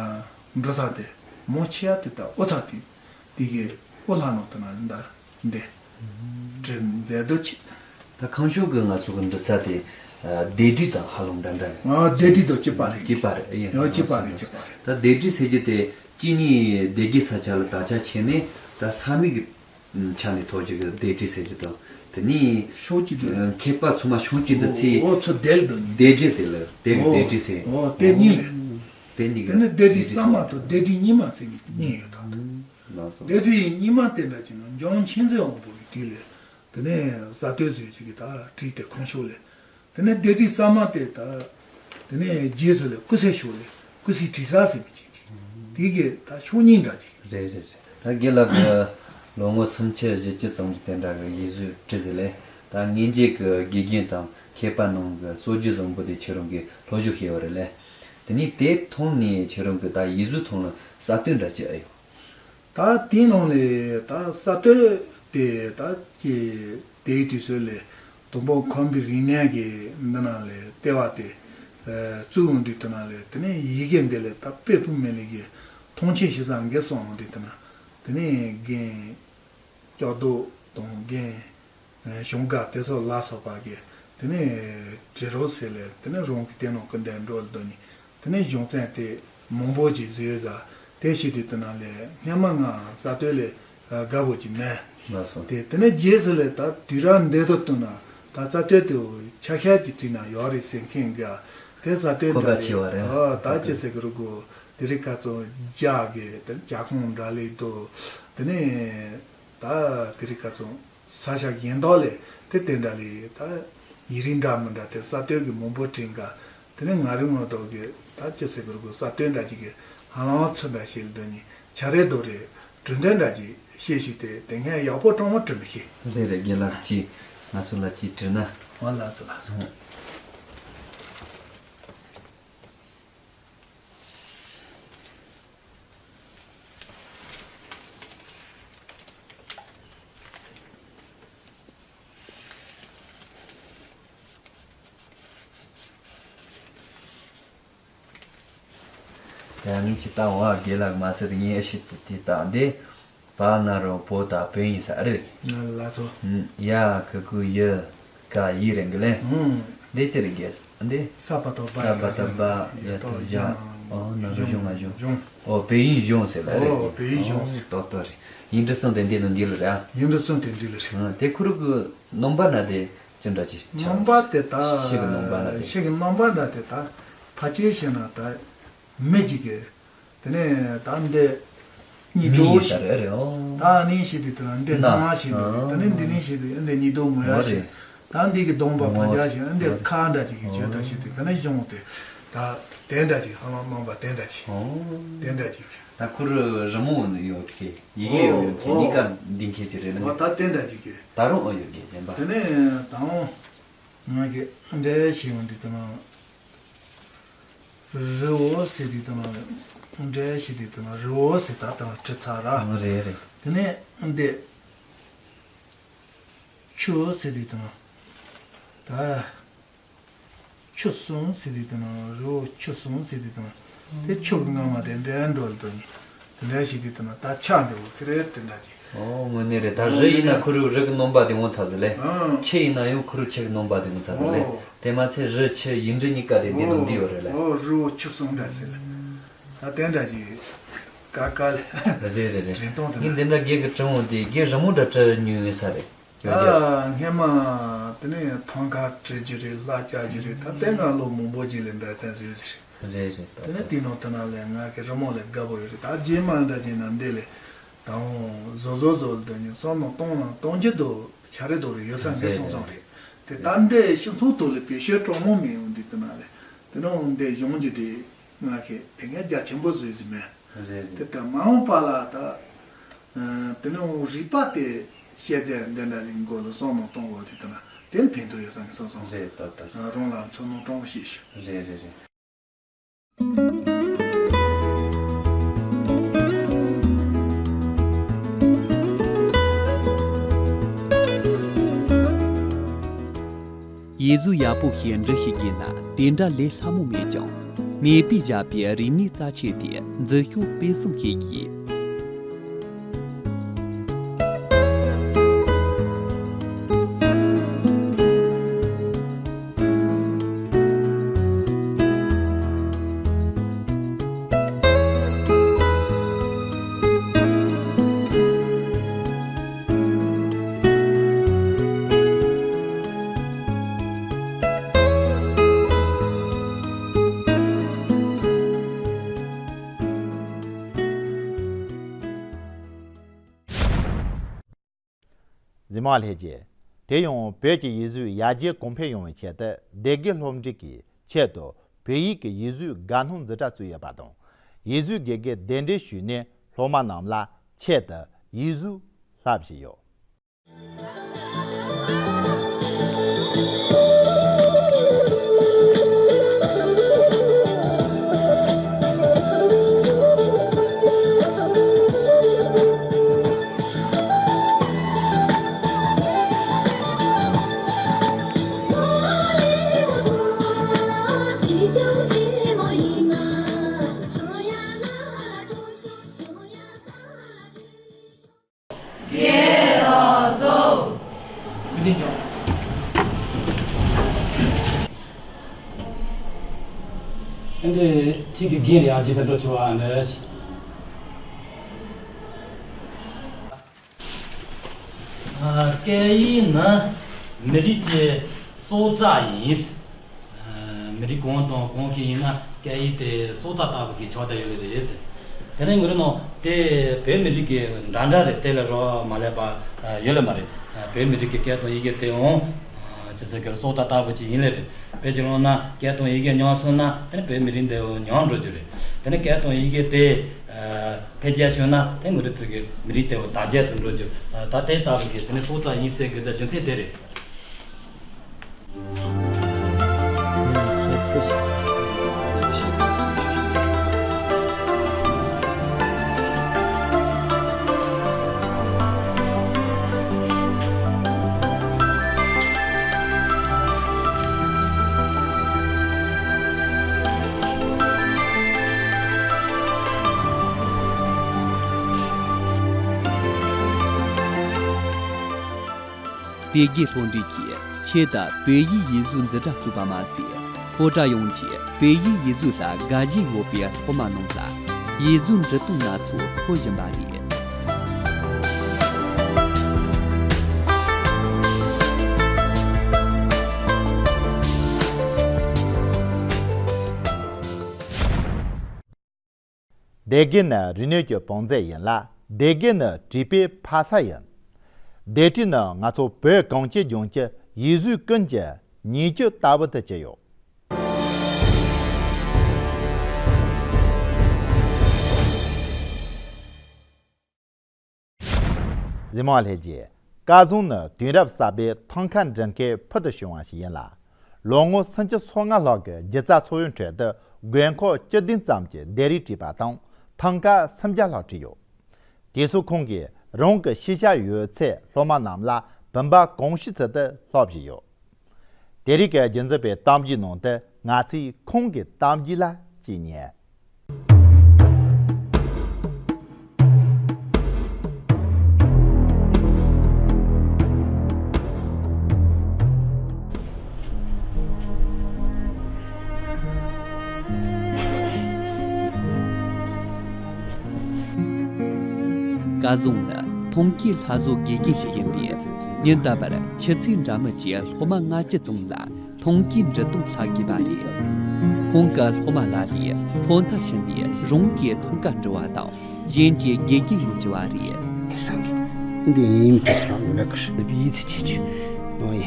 འབྲི་ས་དེ་མོ་ཆེ་ཡ་དེ་ད་ཨོ་ཚ་དེ་དེ་གི་ཨོ་ལྷ་ནང་དེ་ན་ད། འདི། དྲི་མཛད་དུ་ཆེ། ད་ཁང་ཤོག་གི་ང་ཚོ་གི་འབྲི་ས་དེ་སྡེ་དྲི་དང་ཧ་ལམ་འདྲ་འདྲ་རེད། ཨ་སྡེ་དྲི་དང་གཅིག་པ་རེད། གཅིག་པ་རེད། ཡིན། ཡང་གཅིག་པ་རེད། གཅིག་པ་རེད། ད་སྡེ་དྲི་ཟེར་གྱི་དེ་གཅིག་ནི་སྡེ་དགེ་ས་ཆ་ལ་དར་ཆ་ཆེ་ནས་ད་ས་མིག་གི་ཆ་ནས་ཐོག་གི་སྡེ་དྲི་ཟེར་གྱི་དང་། དེ་ནི་ཕྱོགས་གཅིག་ཏུ་མཁས་པ་ཚང་མ་ཕྱོགས་གཅིག་ཏུ་བརྩིས། ཨོ་ཚོ་སྡེ་ལ་དང་སྡེ་དྲི་དེ་ལ་སྡེ་གི་སྡེ་དྲི་ཟེར། ཨོ་དེ་གཉིས་རེད། དེ་གཉིས་ཀ་དེ་ནི་སྡེ་དྲི་གཙང་མ་དང་སྡེ་དྲི་རྙིང་མ་ཟེར་གཉིས་ཡོད་ད། ལགས་སོ། སྡེ་དྲི་རྙིང་མ་དེ་འདྲ་ཅིག་ན་འཇང་མཁྱེན་བརྩེ་དབང་པོ་གི་དུས་ལས། དེ་ནས་གསར་གཏོད་བཟོས་ཅིག་གི་ད་བྲིས་ཏེ་ཁང་ཤོག་ལས། དེ་ནས་སྡེ་དྲི་གཙང་མ་དེ་ད། དེ་ནས་རྗེས་སུ་ལས་སྐུ་ཚེ་ཤོག་ལས་སྐུ་ཚེ་དྲི་ས་ཟེར་མི་ཅིག་ཅིག་དེ་གི་ད་ཤོག་རྙིང་འདྲ་ཅིག་རེད་རེད་རེད། ད་དགེ་ལགས་ཀྱི་ལོ་ངོ་སུམ་ཅུ་བཞི་བཅུ་ཙམ་གྱི་དེ་འདྲ་གི་ཡིག་གཟུགས་བྲིས་ཟིན་ལས། ད་སྔོན་རྗེས་ཀྱི་དགེ་རྒན་དང་མཁས་པ་རྣམས་ཀྱི་སྲོལ་རྒྱུན་བཟང་པོ་དེ་ཁྱེད་རང་གིས་སློབ་སྦྱོང་བྱས་ཡོད་རེད་ལས། དེ་ནས་དེ་མཐོང་ནས་ཁྱེད་རང་གིས་ད་ཡིག་གཟུགས་ཐོག་ལ་གསར་གཏོད་འདྲ་ཅིག་ཨེ་ཡོང་། ད་དེའི་ནང་ལས་ད་གསར་གཏོད་དེ་ད་ཀྱི་དེའི་དུས་ཚོད་ལས་དང་པོ་ཁམས་པའི་རིག་གནས་ཀྱི་འདི་ནང་ལས་ལྟེ་བ་དེ་བཙུགས་འོང་དུས་དེ་ནང་ལས་དེ་ནས་ཡི་གེ་འདི་ལས་ད་དཔེ་ཕུ་མེ་ལི་གི་མཐོང་ཆེན་ཞིག་སང་གེ་སོང་འོང་དུས་དེ་ན་དེ་ནས་རྒན་སྐྱོག་རྡོ་དང་རྒན་གཞུང་ག་དེ་ཚོ་ལ་སོགས་པ་གི་དེ་ནས་བྲི་རོགས་ཟེར་ལས་དེ་ནས་རང་གི་དེ་ནང་སྐུ་འདས་འགྲོ་ལ་འདོད་ནི། དེ་ནས་གཞུང་ཚན་དེ་མང་པོ་ཅིག་བཟོས་ཡོད་ཙང་དེ་ཤི་དུས་དེ་ནང་ལས་སྔན་མ་ང་གསར་གཏོད་ལས་དགའ་བོ་ཅིག་མེད། ལགས་སོ། དེ་དེ་ནས་རྗེས་སུ་ལས་ད་དུས་རབས་འདི་ཚོ་བསྟུན་ན་ད་གསར་གཏོད་དེ་ཆ་ཤས་ཅིག་བྲིས་ན་ཡོག་རེད་ཟེར་མཁན་གྱི་དེ་གསར་གཏོད་གོ་འདྲ་སྐབས་ཆེ་བ་རེད། ཨ་ད་ཅི་ཟེར་གི་རུ་གོ། དེ་རིང་ཁ་ཚོ་རྒྱ་གི་དེ་རྒྱ་ཁོངས་འདྲ་ལས་འདུག་དེ་ནས་ད་དེ་རིང་ཁ་ཚོ། ས་ཆ་གཞན་དག་ལས་དེ་དེ་འདྲ་ལས་ད་ཡི་རིང་འདྲ་མི་འདྲ་དེ་གསར་གཏོད་ཀྱི་མང་པོ་བྲིས་འགའ། དེ་ནས་ང་རང་ངོ་ཐོག་གི་ད་ཅི་ཟེར་དགོས་རེད་གོ། གསར་གཏོད་འདྲ་ཅིག་གི་ཧ་ལམ་ཚུན་འདྲ་ཞིག་ལ་འདོད་ནི་བྱ་རེ་རྡོ་རེ་གྲུ་འདོན་འདྲ་ཅིག་ཤེས་ཞུས་ཏེ་དེ་སྔ་ཡག་པོ་སྤྲང་བོ་བྲིས་མི་ཤེས། རེད་རེད། རྒན་ལགས་ཀྱིས་ང་ཚོ་ལ་ཅིག་བྲིས་ན། འོ་ལགས་སོ་ལགས་སོ། ཡང་ངས་ཅི་ལྟ་བ་དགེ་ལགས་མ་ཟེར་ངས་ཨེ་ཤི་དེ་དེ་ལྟ་འདི་བ་ན་རོ་བོ་ད་བོན་ཡིན་ས་རེད། ལ་ཚོ། ཡ་གི་གུ་ཡི་ག་ཡི་རེད་གི་ལེ། འདི་ཅི་རེད་གེ་འདི། ས་པ་ཏོ་པ། ས་པ་ཏོ་པ་ཡ་ཏོ་ཡ། ཨོ་ན་རོ་གཞུང་ང་གཞུང་གཞུང་། ཨོ་བོད་ཡིག་གཞུང་ཟེར་ལ་རེད། ཨོ་བོད་ཡིག་གཞུང་ཟེར། ཏོག་ཏོག་རེད། ཡིག་འབྲུ་གསུམ་དེ་འདི་ནང་འདི་ལ་རེད་ཨ། ཡིག་འབྲུ་གསུམ་དེ་འདི་ལ་རེད། ཨ་དེ་ཁོ་རང་གི་རྣམ་པ་ན་དེ་ཅི་འདྲ་ཅིག་ཆགས། རྣམ་པ་དེ་ད་ཕྱི་གི་རྣམ་པ་ན་དེ། ཕྱི་གི་རྣམ་པ་ན་དེ་ད་ཕལ་ཆེར་བཤད་ན་ད་མི་གཅིག་གི། དེ་ནས་ད་འདི་གཉིས་མི་ལྡོག་ཡིན་ས་ཞིག་རེད་རེད་ཨོ། ད་ནི་ཞིག་དེ་དེ་ལ་འདི་ན་སྣ་ཞིག་དེ་ཨོ། ད་ནི་འདི་ནི་ཞིག་དེ་འདི་གཉིས་ལྡོག་ངོ་ཡ་ཞིག་ད་འདི་གི་གདོང་པ་ཕ་རྒྱ་ཞིག་འདི་ཁ་འདྲ་ཅིག་གི་བྱོས་ད་ཞིག་དེ་ད་ནི་གཞུང་དེ་ད་དེ་འདྲ་ཅིག་ཧ་ལམ་རྣམ་པ་དེ་འདྲ་ཅིག་ཨོ། དེ་འདྲ་ཅིག་ད་ཁོ་རུ་རི་མོ་ཡོད་ཁེ་ཡི་གེ་ཡོད་ཡོད་ཁེ་ཨོ་གཉིས་ཀ་འདི་ཁེ་ཅིག་རེད་ན། ད་དེ་འདྲ་ཅིག་གི་ད་རུང་ཨོ་ཡོད་ཁེ་གཞན་པ། དེ་ནས་ད་འོང་ང་གི་འདྲ་ཞིག་འདི་དེ་ན། རི་བོ་ཟེར་དུས་དང་ན་འདྲ་ཞིག་དུས་དང་ན་རི་བོ་ཟེར་ད་དང་བྲི་ཚར་ར། རེད་རེད། དེ་ནས་འདི་ཆུ་ཟེར་དུས་དང་ན་ད་ཆུ་གསུམ་ཟེར་དུས་དང་ན་རི་བོ་ཆུ་གསུམ་ཟེར་དུས་དང་ན་དེ་ཆུ་གི་རྔ་མ་དེ་འདྲ་འགྲོ་ལ་དོན་དེ་འདྲ་ཞིག་དུས་དང་ན་ད་ཆ་འདི་བོ་ཁི་རེད་དེ་འདྲ་ཅིག་ཨོ་དངོས་གནས་རེད། ད་རི་ཡིན་ན་ཁོ་རུ་རི་གི་རྣམ་པ་དེ་ངོ་ཚ་ཟི་ལེ། ཨང་། ཆུ་ཡིན་ན་ཡང་ཁོ་རུ་ཆུ་གི་རྣམ་པ་དེ་ངོ་ཚ་ཟི་ལེ། ཨོ། དེ་མ་ཚད་རི་ཆུ་ཡིག་འབྲུ་གཉིས་ཀ་དེ་འདི་ནང་འདི་ཡོད་རེད་ལེ། ཨོ་རི་བོ་ཆུ་གསུམ་འདྲ་ཟེར་ལེ། ད་དེ་འདྲ་ཅིག་ཀ་ཀ་ལེ། རེད་རེད་རེད། དྲན་སྟངས་དེ་ངས་འདི་འདྲ་རྒན་གི་དྲི་བ་དེ་རྒན་རི་མོ་འདྲ་བྲི་མྱོང་ཡོད་ས་རེད། ཡོད་ད་རྒྱུ་རེད། སྔས་མ་དེ་ནས་ཐང་ཀ་བྲི་རྒྱུ་རེད། ལྷ་བཅའ་རྒྱུ་རེད། ད་དེ་ང་ལོ་མང་པོ་ཅིག་ལས་འདྲ་བཙན་བཟོས་རེད། རེད་རེད་ད། དེ་ནས་དེ་ནང་དེ་ན་ལས་ང་གི་རི་མོ་ལས་དགའ་པོ་ཡོད་རེད། ད་རྗེས་མ་འདྲ་བྱས་ན་འདི་ལས་ད་འོང་བཟོ་བཟོ་བཟོ་ལ་དོན་ཉིན་སོང་ནང་གཏོང་ནང་གཏོང་རྒྱུ་དུ་ཆ་རེ་དོ་རེ་ཡོད་ས་འདི་རེད་སོང་སོང་རེད། དེ་ད་འདི་ཤིང་ཚོགས་དོ་ལས་བེད་སྤྱོད་གྲོགས་མོ་མེད་འོང་འདི་དེ་ན་ལས་དེ་ནང་འདི་གཞུང་གི་དེ་ང་གི་དེ་ངས་རྒྱ་ཆེན་པོ་བཟོས་ཟིན་མེད། རེད་དེ་རེད། ད་མ་འོངས་པ་ལ་ད་དེ་ནང་རིག་པ་དེ་བཤད་ཚད་འདི་འདྲ་ལས་མགོ་ལ་སོང་ནང་གཏོང་འོང་འདི་དེ་ན་དེ་ཕན་ཐོགས་ཡོད་ས་འདི་སོང་སོང་། རེད་ད་ད། རང་ལ་ཚོར་སྣང་སྤྲོ་པོ་ཞིག་ཞུ། རེད་རེད་རེད། ཡིག་གཟུགས་ཡག་པོ་ཞིག་འབྲི་ཤེས་ཀྱི་ན་དེ་འདྲ་ལས་སླ་མོ་མེད་ཀྱང་། མེས་པོས་བཞག་པའི་རིག་གནས་རྩ་ཆེན་དེ་འཛིན་སྐྱོང་སྤེལ་གསུམ་བྱེད་དགོས། གཟིགས་མོ་ལྷན་རྒྱས། དེ་ཡང་བོད་ཀྱི་ཡིག་གཟུགས་ཡར་རྒྱས་གོང་འཕེལ་ཡོང་བའི་ཆེད་དུ་སྡེ་དགེ་སློབ་འབྲིང་གིས་ཆེད་དུ་བོད་ཡིག་གི་ཡིག་གཟུགས་དགའ་སྣང་འཛིན་གྲྭ་བཙུགས་ཡོད་པ་དང་། ཡིག་གཟུགས་དགེ་རྒན་གདན་འདྲེན་ཞུས་ནས་སློབ་མ་རྣམས་ལ་ཆེད་དུ་ཡིག་གཟུགས་བསླབ་བཞིན་ཡོད། རྒན་ལགས་སོ། ཀུན་ལྡན་སྐྱོང་། ཨ་ནི་ཁྱེད་ཀྱི་རྒན་ལ་ཡང་རྗེས་སུ་འགྲོ་ཆོག་ཨ་ནི། ཨ། སྐད་ཡིག་ནི་མི་རིགས་ཀྱི་སྲོག་རྩ་ཡིན། ཨ། མི་རིགས་གང་དང་གང་ཞིག་ཡིན་ན་སྐད་ཡིག་དེ་སྲོག་རྩ་ལྟ་བུ་ཞིག་ཆགས་བསྡད་ཡོད་ལེ་རེད། དེ་ནས་ངོས་ནས་དེ་བོད་མི་རིགས་ཀྱི་འདྲ་འདྲ་རེད། དེ་ལས་རོ་མ་ལས་པ་ཡོད་ལེ་མ་རེད། བོད་མི་རིགས་ཀྱི་སྐད་དང་ཡི་གེ་དེའང་ཅི་ཟེར་གི་སྲོག་རྩ་ལྟ་བུ་ཅིག་ཡིན་ལེ་རེད། དཔེ་ཅིག་ལོངས་ན་སྐད་དང་ཡི་གེ་ཉམས་སོང་ན་དེ་ནི་བོད་མི་རིགས་འདི་ཉམས་འགྲོ་རྒྱུ་རེད། དེ་ནི་སྐད་དང་ཡི་གེ་དེ་འཕེལ་རྒྱས་བྱུང་ན་དེ་ངོས་ནས་ཚུར་གི་མི་རིགས་དེ་དར་རྒྱས་སུ་འགྲོ་རྒྱུ། ད་དེ་ལྟ་བུ་གི་དེ་ནི་སྲོག་རྩ་ཡིན་ཟེར་གི་ད་རྒྱུ་མཚན་དེ་རེད། སྡེ་དགེ་སློབ་འབྲིང་གིས་ཆེད་དུ་བོད་ཡིག་ཡིག་གཟུགས་འཛིན་གྲྭ་བཙུགས་པ་མ་ཟད། སློབ་གྲྭ་ཡོངས་ཀྱིས་བོད་ཡིག་ཡིག་གཟུགས་ལ་དགའ་ཞེན་ཡོད་པའི་སློབ་མ་རྣམས་ལ་ཡིག་གཟུགས་འབྲི་སྟངས་སྣ་ཚོགས་སློབ་བཞིན་པ་རེད། སྡེ་དགེ་ནི་རིག་གནས་ཀྱི་བང་མཛོད་ཡིན་ལ། སྡེ་དགེ་ནི་བྲིས་པའི་ཕ་ས་ཡིན། སྡེ་ཁྲིད་ནི་ང་ཚོ་བོད་གངས་ཅན་ལྗོངས་ཀྱི་ཡིག་གཟུགས་ཀུན་གྱི་ཉེ་སྤྱོད་ལྟ་བུ་དུ་གྱུར་ཡོད། གཟིགས་མོ་ལྷན་རྒྱས། སྐལ་བཟང་ནི་དུས་རབས་གསར་པའི་ཐང་ཀ་འབྲི་མཁན་ཕུལ་དུ་བྱུང་བ་ཞིག་ཡིན་ལ། ལོ་ངོ་སུམ་ཅུ་སོ་ལྔ་ལྷག་གི་སྒྱུ་རྩལ་འཚོ་བའི་ཁྲོད་དུ་དགོས་མཁོ་བཅུ་བདུན་ཙམ་གྱི་ལྡེབས་རིས་བྲིས་པ་དང་ཐང་ཀ་སུམ་བརྒྱ་ལྷག་བྲིས་ཡོད། དེ་སོགས་ཁོང་གིས་རང་གི་ཤེས་བྱ་ཡོད་ཚད་སློབ་མ་རྣམས་ལ་བུམ་པ་གང་ཤེས་ཚུལ་དུ་སློབ་བཞིན་ཡོད། དེ་རིང་གི་རྒྱུན་འཛིན་པའི་གཏམ་རྒྱུད་ནང་དུ་ང་ཚོས་ཁོང་གི་གཏམ་རྒྱུད་ལ་གཅིག་ཉན། སྐལ་བཟང་ནི་ཐང་ཀའི་ལྷ་བཟོ་དགེ་རྒན་ཞིག་ཡིན་པས། ཉིན་རྟག་པར་ཆུ་ཚོད་འདྲ་མིན་གྱི་སློབ་མ་ལྔ་བཅུ་ཙམ་ལ་ཐང་ཀའི་འབྲི་སྟངས་ལྷབ་དགོས་པ་རེད། ཁོང་གི་སློབ་མ་ལ་ལས་སློབ་མཐར་ཕྱིན་ནས་རང་གིས་ཐང་ཀ་འབྲི་བ་དང་། གཞན་གྱིས་དགེ་རྒན་ཡོང་རྒྱུ་བ་རེད། སང་གི་འདི་ནི་ཡིན་པས་རང་མེད་གི་རེད། འདི་བི་ཡིད་ཚེ་ཆེ་ཆུ་འོ་ཡ།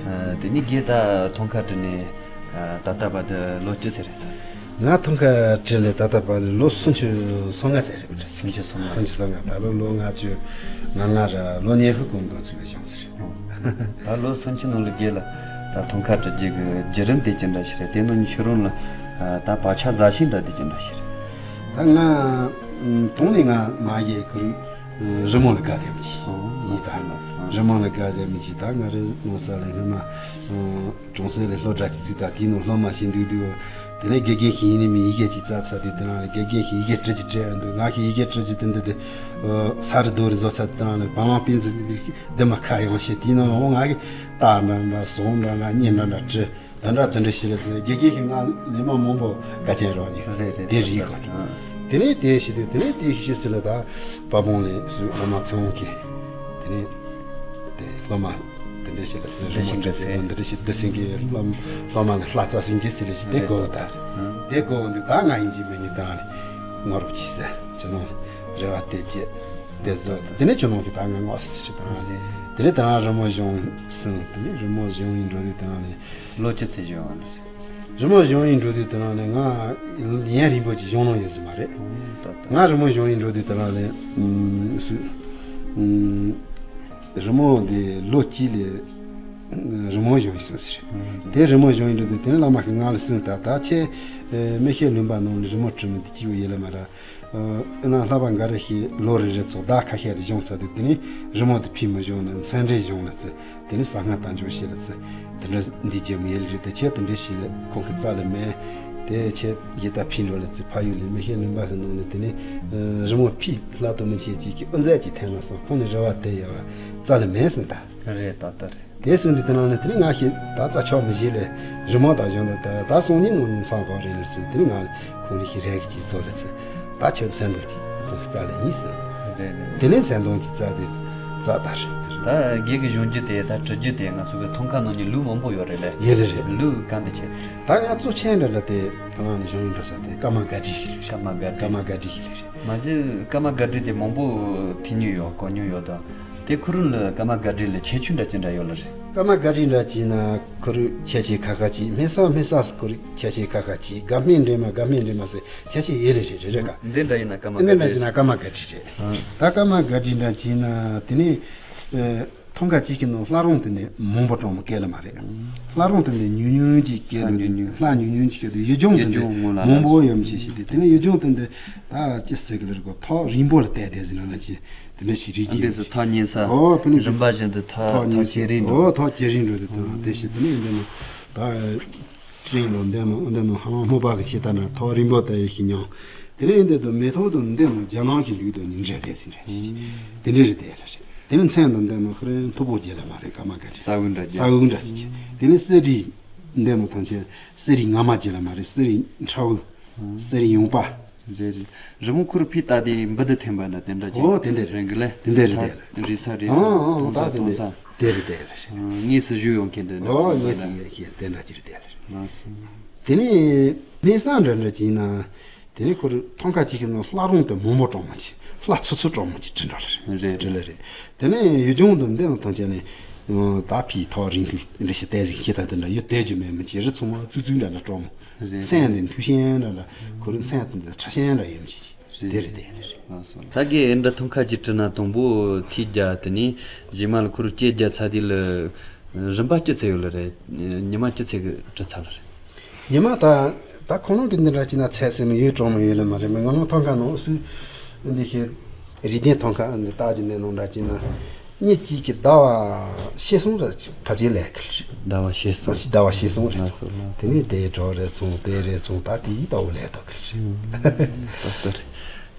ཨ། དེ་ནི་རྒན་ད་ཐང་ཀ་བྲིས་ནས་ད་ལྟ་བར་དུ་ལོ་བཅུ་ཙམ་རེད་ཚར། ང་ཐང་ཀ་བྲིས་ནས་ད་ལྟ་བར་ལོ་སུམ་ཅུ་སོ་ལྔ་ཙམ་རེད་པ། སུམ་ཅུ་སོ་ལྔ། སུམ་ཅུ་སོ་ལྔ། ད་ལོ་ལོ་ལྔ་བཅུ་ང་ལྔ་ར། ལོ་ཉི་ཤུ་གོང་གོང་ཚུད་པའི་བྱུང་ཟེར། ད་ལོ་སུམ་ཅུ་ནང་ལ་རྒན་ལ་ད་ཐང་ཀ་བྲི་རྒྱུ་གི་བརྒྱུད་རིམ་དེ་ཅི་འདྲ་ཞིག་རེད། དེ་ནང་ཁྱོད་རང་ལ་ད་བག་ཆགས་ཟ་ཤེས་འདྲ་དེ་ཅི་འདྲ་ཞིག་རེད། ད་ང་དང་ནི་ང་མ་ཡེ་ཁུར་རི་མོ་ལ་དགའ་དེམ་ཅི་ཡིན། ད་རི་མོ་ལ་དགའ་དེམ་ཅི། ད་ང་རི་མོ་ས་ལ་སྔོན་མ་གྲོང་གསེབ་ལ་སློབ་གྲྭ་ཅིག་བཙུགས། ད་དེའི་ནང་སློབ་མ་བྱེད་འདུག་འདུག་དེ་ནས་དགེ་རྒན་ཞིག་ཡིན་ནི་མིན། ཡི་གེ་ཅིག་བཙལ་ཚར་དུས་དེ་རང་ལ་དགེ་རྒན་ཞིག་ཡི་གེ་བྲི་ཅིག་བྲི་འདུག་ང་ཞིག་ཡི་གེ་བྲི་ཅིག་དེ་འདི་དེ་ས་རི་རྡོ་རི་བཟོ་ཚར་དུས་དེ་རང་ལ་བ་ལང་སྤུན་ཟིག་འདི་མ་ཁ་ཡང་ཤེས། དེའི་ནང་ལ་འོ་ང་གི་རྟ་འདྲ་འདྲ་ཟོང་འདྲ་འདྲ་གཉན་འདྲ་འདྲ་བྲི། དེ་འདྲ་དེ་འདྲ་ཞིག་ལ་ཟེར། དགེ་རྒན་ཞིག་ང་ལས་མ་མང་པོ་དཀའ་ཆེན་རོགས་ནི་རེད་རེད། དེ་རིག་གོ། དེ་ནས་དེ་ཞིག་དེ་དེ་ནས་དེ་ཞིག་ཞིག་ཟེར་ལ་ད་པ་བོང་ལས་སུ་བླ་མ་ཚེ་དབང་གིས་དེ་ནས་དེ་སློབ་མ་དེ་འདྲ་ཞིག་ལ་ཟེར། རི་མོ་བྲིས་ཟེར། འདི་འདྲ་ཞིག་འདི་ཟེར་གི་སློབ་སློབ་མ་ལ་ལྷ་རྩ་ཟིན་གི་ཟེར་ལ་ཞིག་དེ་གོ་ད། དེ་གོ་འདི་ད་ང་ཡིན་གྱི་མེད་ནི་ད་ནི་ངོ་རོགས་གྱིས་ཟེར། ཁྱོད་རང་རེ་བ་དེ་བྱེད། དེ་ཟོ་དེ་ནས་ཁྱོད་རང་གི་ད་ང་ངོ་ཟེར་ད། དེ་ནས་ད་རི་མོ་གཞུང་སོང་། དེ་ནས་རི་མོ་གཞུང་ཡིན་འགྲོ་དུས་དེ་རང་ནས། ལོ་བཅུ་ཙམ་བཞུགས་པ་ནི། རི་མོ་གཞུང་ཡིན་འགྲོ་དུས་དེ་རང་ནས་ང་ཡུན་རིང་པོ་ཅིག་གཞུང་ནང་ཡོད་ཟིན་མ་རེད། ད་ད། ང་རི་མོ་གཞུང་ཡིན་འགྲོ་དུས་དེ་རང་ནས་ཨུམ་སུ་ཨུམ་རི་མོ་འདི་ལོ་གཅིག་ལས་རི་མོ་གཞུང་ཡིན་སོང་ཟེར། དེ་རི་མོ་གཞུང་ཡིན་འགྲོ་དུས་དེ་ནས་བླ་མ་གིས་ང་ལ་གསུངས། ད་ད་ཁྱེད་མི་ཤེས་ལུང་པ་ནང་ནས་རི་མོ་བྲིས་མི་འདི་གཅིག་པོ་ཡིན་ལ་མ་ར། ཨ་ན་ལྷག་པ་འགའ་རེ་ཞིག་ལོ་རེ་རེ་ཚོགས་ཟླ་ཁ་ཤས་རེ་གཞུང་ཚར་དུས་དེ་ནས་རི་མོ་དེ་ཕུལ་མི་གཞུང་ནས་མཚན་རེ་གཞུང་ལ་ཚེ་དེ་ནས་གསང་སྔགས་བཏང་འཇོག་བྱེད་ལ་ཚེ་དེ་འདྲ་འདི་རྒྱལ་མོ་ཡེ་ལ་རེད། དེ་ཁྱེད་དེ་འདྲ་ཞིག་ལ་ཁོང་གི་རྩ་ལ་མེད། དེ་ཁྱེད་ཡི་ད་ཕུལ་འགྲོ་ལ་ཚེ་ཕ་ཡུལ་ལ་མི་ཤེས་ལུང་པ་གི་ནང་ནས་དེ་ནས་རི་མོ་ཕུལ་ལྷ་དུ་མི་ཆེ་ཅིག་གི་དབུ་མཛད་ཀྱི་ཐེངས་ལ་སོང་ཁོང་ནས་རེ་བ་དེ་ཡ་བ་རྩ་ལ་མེད་ཟིན་ད། རེད་ད་ལྟ་རེད། དེ་སོང་དུས་དེ་ནང་ནས་དེ་ནས་ང་ཞིག་ད་རྩ་ཆོག་མི་ཞིག་ལས་རི་མོ་དང་གཞུང་དང་ད་ད་སང་ཉིན་ནང་ཉིན་ཚང་གང་རེད་ལ་ཚེ་དེ་ནས་ང་ཁོང་རེ་ཞིག་རེ་གི་ཅིག་ཚོ་ལ་ཚེ་ད་ཁྱོད་མཚན་དང་ཅིག་ཁོང་གི་རྩ་ལ་ཡིན་ཟེར། རེད་རེད། དེ་ནས་མཚན་དང་ཅིག་རྩ་དེ་རྩ་ད་རེད། ད་རྒན་གི་གཞུང་རྒྱུ་དེ་ད་བྲི་རྒྱུ་དེ་ང་ཚོ་གི་ཐང་ཀ་ནང་ནས་ལུགས་མང་པོ་ཡོད་རེད་ལེ། ཡོད་རེད་རེད། ལུགས་གང་དེ་ཆེ། ད་ང་གཙོ་ཆེན་འདྲ་འདྲ་དེ་ད་ང་ནས་གཞུང་ཡིན་འགྲོ་ས་དེ་ཀརྨ་སྒར་བྲིས་ཞིག་རེད། ཀརྨ་སྒར་བྲིས། ཀརྨ་སྒར་བྲིས་ཞིག་རེད། མ་གཞི་ཀརྨ་སྒར་བྲིས་དེ་མང་པོ་ཐོས་མྱོང་ཡོད། གོ་མྱོང་ཡོད་དང་། དེ་ཁོ་རང་ལ་ཀརྨ་སྒར་བྲིས་ལ་ཁྱད་ཆོས་འདྲ་ཅི་འདྲ་ཡོད་ལ་རེད། ཀརྨ་སྒར་བྲིས་འདྲ་ཅི་ན་ཁོ་རང་ཁྱད་ཆོས་ཁ་ཁ་ཅིག་སྨད་ས་སྨད་ས་ཁོ་རང་ཁྱད་ཆོས་ཁ་ཁ་ཅིག་དགའ་སྨད་འདྲེས་མ་དགའ་སྨད་འདྲེས་མ་ཟེར་ཁྱད་ཆོས་ཡོད་རེད་རེད་རེད་ག་འདི་འདྲ་ཡིན་ན་ཀརྨ་སྒར་བྲིས། འདི་འདྲ་ཅི་ན་ཀརྨ་སྒར་བྲིས་རེད། ད་ཀརྨ་སྒར་བྲིས་འདྲ་ཅི་ན་དེ་ནི་ཐང་ཀ་གཅིག་གི་ནང་ལྷ་རུང་དེ་ནས་མང་པོ་སྤྲང་མོ་སྐད་ལ་མ་རེད། ལྷ་རུང་དེ་ནས་ཉུང་ཉུང་ཅིག་སྐད་ལ་ལྷ་ཉུང་ཉུང་ཅིག་སྐད་དུ་ཡུལ་ལྗོངས་དེ་ནས་མང་པོ་ཡོད་མི་ཤེས་ཤེས་ཏེ་དེ་ནས་ཡུལ་ལྗོངས་དེ་འདི་ད་ཅི་ཟེར་གི་ལ་རེད་གོ་ཐོག་རིང་པོ་ལ་བལྟས་བསྡད་ཟིན་ན་ཅི། དེ་འདྲ་ཞིག་རིགས་ཀྱི་འདི་སུ་ཐག་ཉེ་ས། ཨོ་དཔེ་ནི་རིམ་པ་བཞིན་དུ་ཐག་ཐག་ཉེ་ས་ཇེ་རིང་འགྲོ། ཨོ་ཐག་ཇེ་རིང་འགྲོ་དེ་དང་དེ་ཞིག་དེ་ནི་འདི་ནི་ད་ཅིང་ལོ་འདི་ནི་འདི་ནི་ཧ་ལམ་སྨུག་པ་གི་ཆེ་ད་ན་ཐག་རིང་པོ་ད་ཡི་ཞིག་མྱོང་། དེ་ནི་འདི་དུ་མེ་ཐོག་དུ་འདི་ནི་རྒྱ་ནག་གི་ལུགས་དུ་ཉིན་རེ་དེ་ཟིན་རེ་ཞིག་དེ་འདྲ་རེ་དེ་ལ་རེད། དེ་ནི་མཚན་དུ་འདི་ནི་ཧ་རེ་མཐུ་པོ་རྒྱལ་ལ་མ་རེད་ཀརྨ་སྒར་བྲིས། ས་འུ་འདྲ་ཅིག་ས་འུ་འདྲ་ཅིག་དེ་ནི་གསེར་བྲིས། འདི་ནང་ཐམས་ཅད་གསེར་རི་ངར་མ་ཅིག་ལ་མ་རེད། གསེར་རི་ཁྲ་བོ། གསེར་རི་ཡུངས་པ། རེད་རེད། རི་མོ་ཁོ་རུ་ཕི་ལྟ་དེ་འབུ་དུ་ཐེམ་པ་འདྲ་དེ་འདྲ་ཅིག་ཨོ་དེ་འདྲ་རེད། རེད་གི་ལེ། དེ་འདྲ་རེད་དེ། རི་ས་རི་ས་ཨོ་ཨོ་ད་དེ་འདྲ་དེ་རེད་དེ་རེད། དངོས་སུ་བཞུགས་ཡོང་མཁན་དེ་འདྲ། ཨོ་དངོས་སུ་ཡོད་མཁན་དེ་འདྲ་ཅིག་རེད་དེ་རེད། ལགས་སོ། དེ་ནས་སྨན་ས་འདྲ་འདྲ་ཅིག་ཡིན་ན། དེ་ནས་ཁོ་རུ་ཐང་ཁ་ཅིག་གི་ནང་ལྷ་རོང་དེ་མོག་མོག་གྲོག་མ་ཅིག་ལྷ་ཚུ་ཚུ་གྲོག་མ་ཅིག་བྲིས་འགྲོ་ལེ་རེད། རེད་བྲིས་ལེ་རེད། དེ་ནས་ཡུལ་ལྗོངས་དུ་འདི་ནང་ཐང་ཆད་ནས། ད་ཕི་ཐོག་རིང་ཐུག་འདྲ་ཞིག་བལྟས་ཟིན་ཁྱེད་ད་དེ་འདྲ་ཡོད་བལྟས་རྒྱུ་མེད་མི་ཅིག་རི་ཚང་མ་ཙུག་ཙུག་འདྲ་འདྲ་གྲོག་མ། རེད། མཚན་འདི་མཐུ་ཤན་འདྲ་འདྲ། ཁོ་རུ་མཚན་དེ་འདི་ཁྲ་ཤན་འདྲ་ཡོད་མི་ཅིག་ཅིག་རེད། དེ་རེད་དེ། ལགས་སོ། ད་གི་ཨེ་འདྲ་ཐང་ཁ་ཅིག་བྲིས་ན་དང་པོ་ཐིག་རྒྱ་དེ་ནས་རྗེས་མ་ལ་ཁོ་རུ་ལྕེ་རྒྱ་ཚ་དེ་ལ། རིན་པ་ཅི་ཚད་ཡོད་ལ་རེད། ཉི་མ་ཅི་ཚད་གི་བྲི་ཚར་ལ་རེད། ཉི་མ་ད་ད་ཁོང་རང་གི་འདི་འདྲ་ཅིག་ན་ཚད་ཟེར་མི་ཡོད་གྲོག་མི་ཡོད་ལ་མ་རེད། མི་ང་རང་ཐང་ཁ་ནང་སུ་འདི་ཤེས་རིག་ལྡན་ཐང་ཁ་འདི་རྟགས་ཀྱི་གནས་ནང་འདྲ་ཅིག་ན་གཉིས་གཅིག་གི་ཟླ་བ་ཤེས་སོང་ར་ཕ་ཅེ་ལས་གི་རེད། ཟླ་བ་ཤེས་སོང་། ཟླ་བ་ཤེས་སོང་རེད། ལགས་སོ་ལགས་སོ། དེ་ནས་དེ་གྲོགས་རེད་སོང་དེ་རེད་སོང་ད་དེའི་ལྟ་བུ་ལས་ཐོག་གི་རེད། ད་ལྟ་རེད།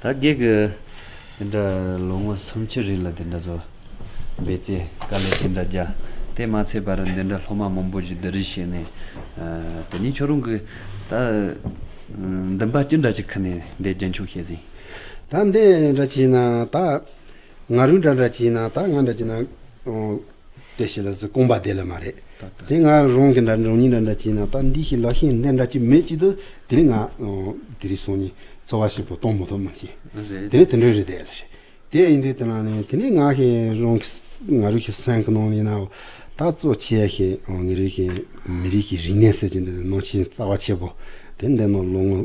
ད་རྒན་གི་དེ་འདྲ་ལོ་ངོ་སུམ་ཅུ་རིང་ལ་དེ་འདྲ་བཟོ། འབད་རྩོལ་དཀའ་ལས་ཅི་འདྲ་རྒྱག་དེ་མ་ཚད་པར་འདི་འདྲ་སློབ་མ་མང་པོ་ཞིག་བསྡུ་རུབ་བྱས་ནས། ཨ། དེ་ནས་ཁྱོད་རང་གི་ད་འདུན་པ་ཅི་འདྲ་ཞིག་ཁུར་ནས་འདི་རྒྱུན་འཁྱོངས་བྱས་ཟིན། ད་འདི་འདྲ་བྱས་ན་ད་ང་རུ་འདྲ་འདྲ་བྱས་ན་ད་ང་འདྲ་བྱས་ན། ཨོ། དེ་ཞིག་ལ་ཚུ་རྐང་པ་བདེ་ལ་མ་རེད། ད་ད། དེ་ང་རང་གི་འདྲ་འདྲ་ཉིན་འདྲ་འདྲ་བྱས་ན་ད་འདི་ཞིག་ལག་ཤེས་འདི་འདྲ་ཅིག་མེད་ཅིག་ཏུ་དེ་ནས་ང་། ཨོ། དེ་རིང་སང་ཉིན་འཚོ་བ་ཞིག་པོ་གཏོང་མི་ཐུབ་མི་བྱེད། རེད། དེ་ནས་དེ་འདྲ་རེད་དེ་ལ་རེད། དེ་ཡིན་དུས་དེ་ནང་ནས་དེ་ནས་ང་ཞིག་རང་གི་ང་རུ་ཞིག་སེམས་ཀྱི་ནང་ལ་ཡིན་ན་ད་གཙོ་ཆེ་ཞིག་ཨོ་ནི་རིགས་ཀྱི་མི་རིགས་ཀྱི་རིག་གནས་ཟེར་གྱི་འདི་ནང་ཆེན་རྩ་བ་ཆེ་པོ་དེ་འདི་ནང་ལོ་ངོ་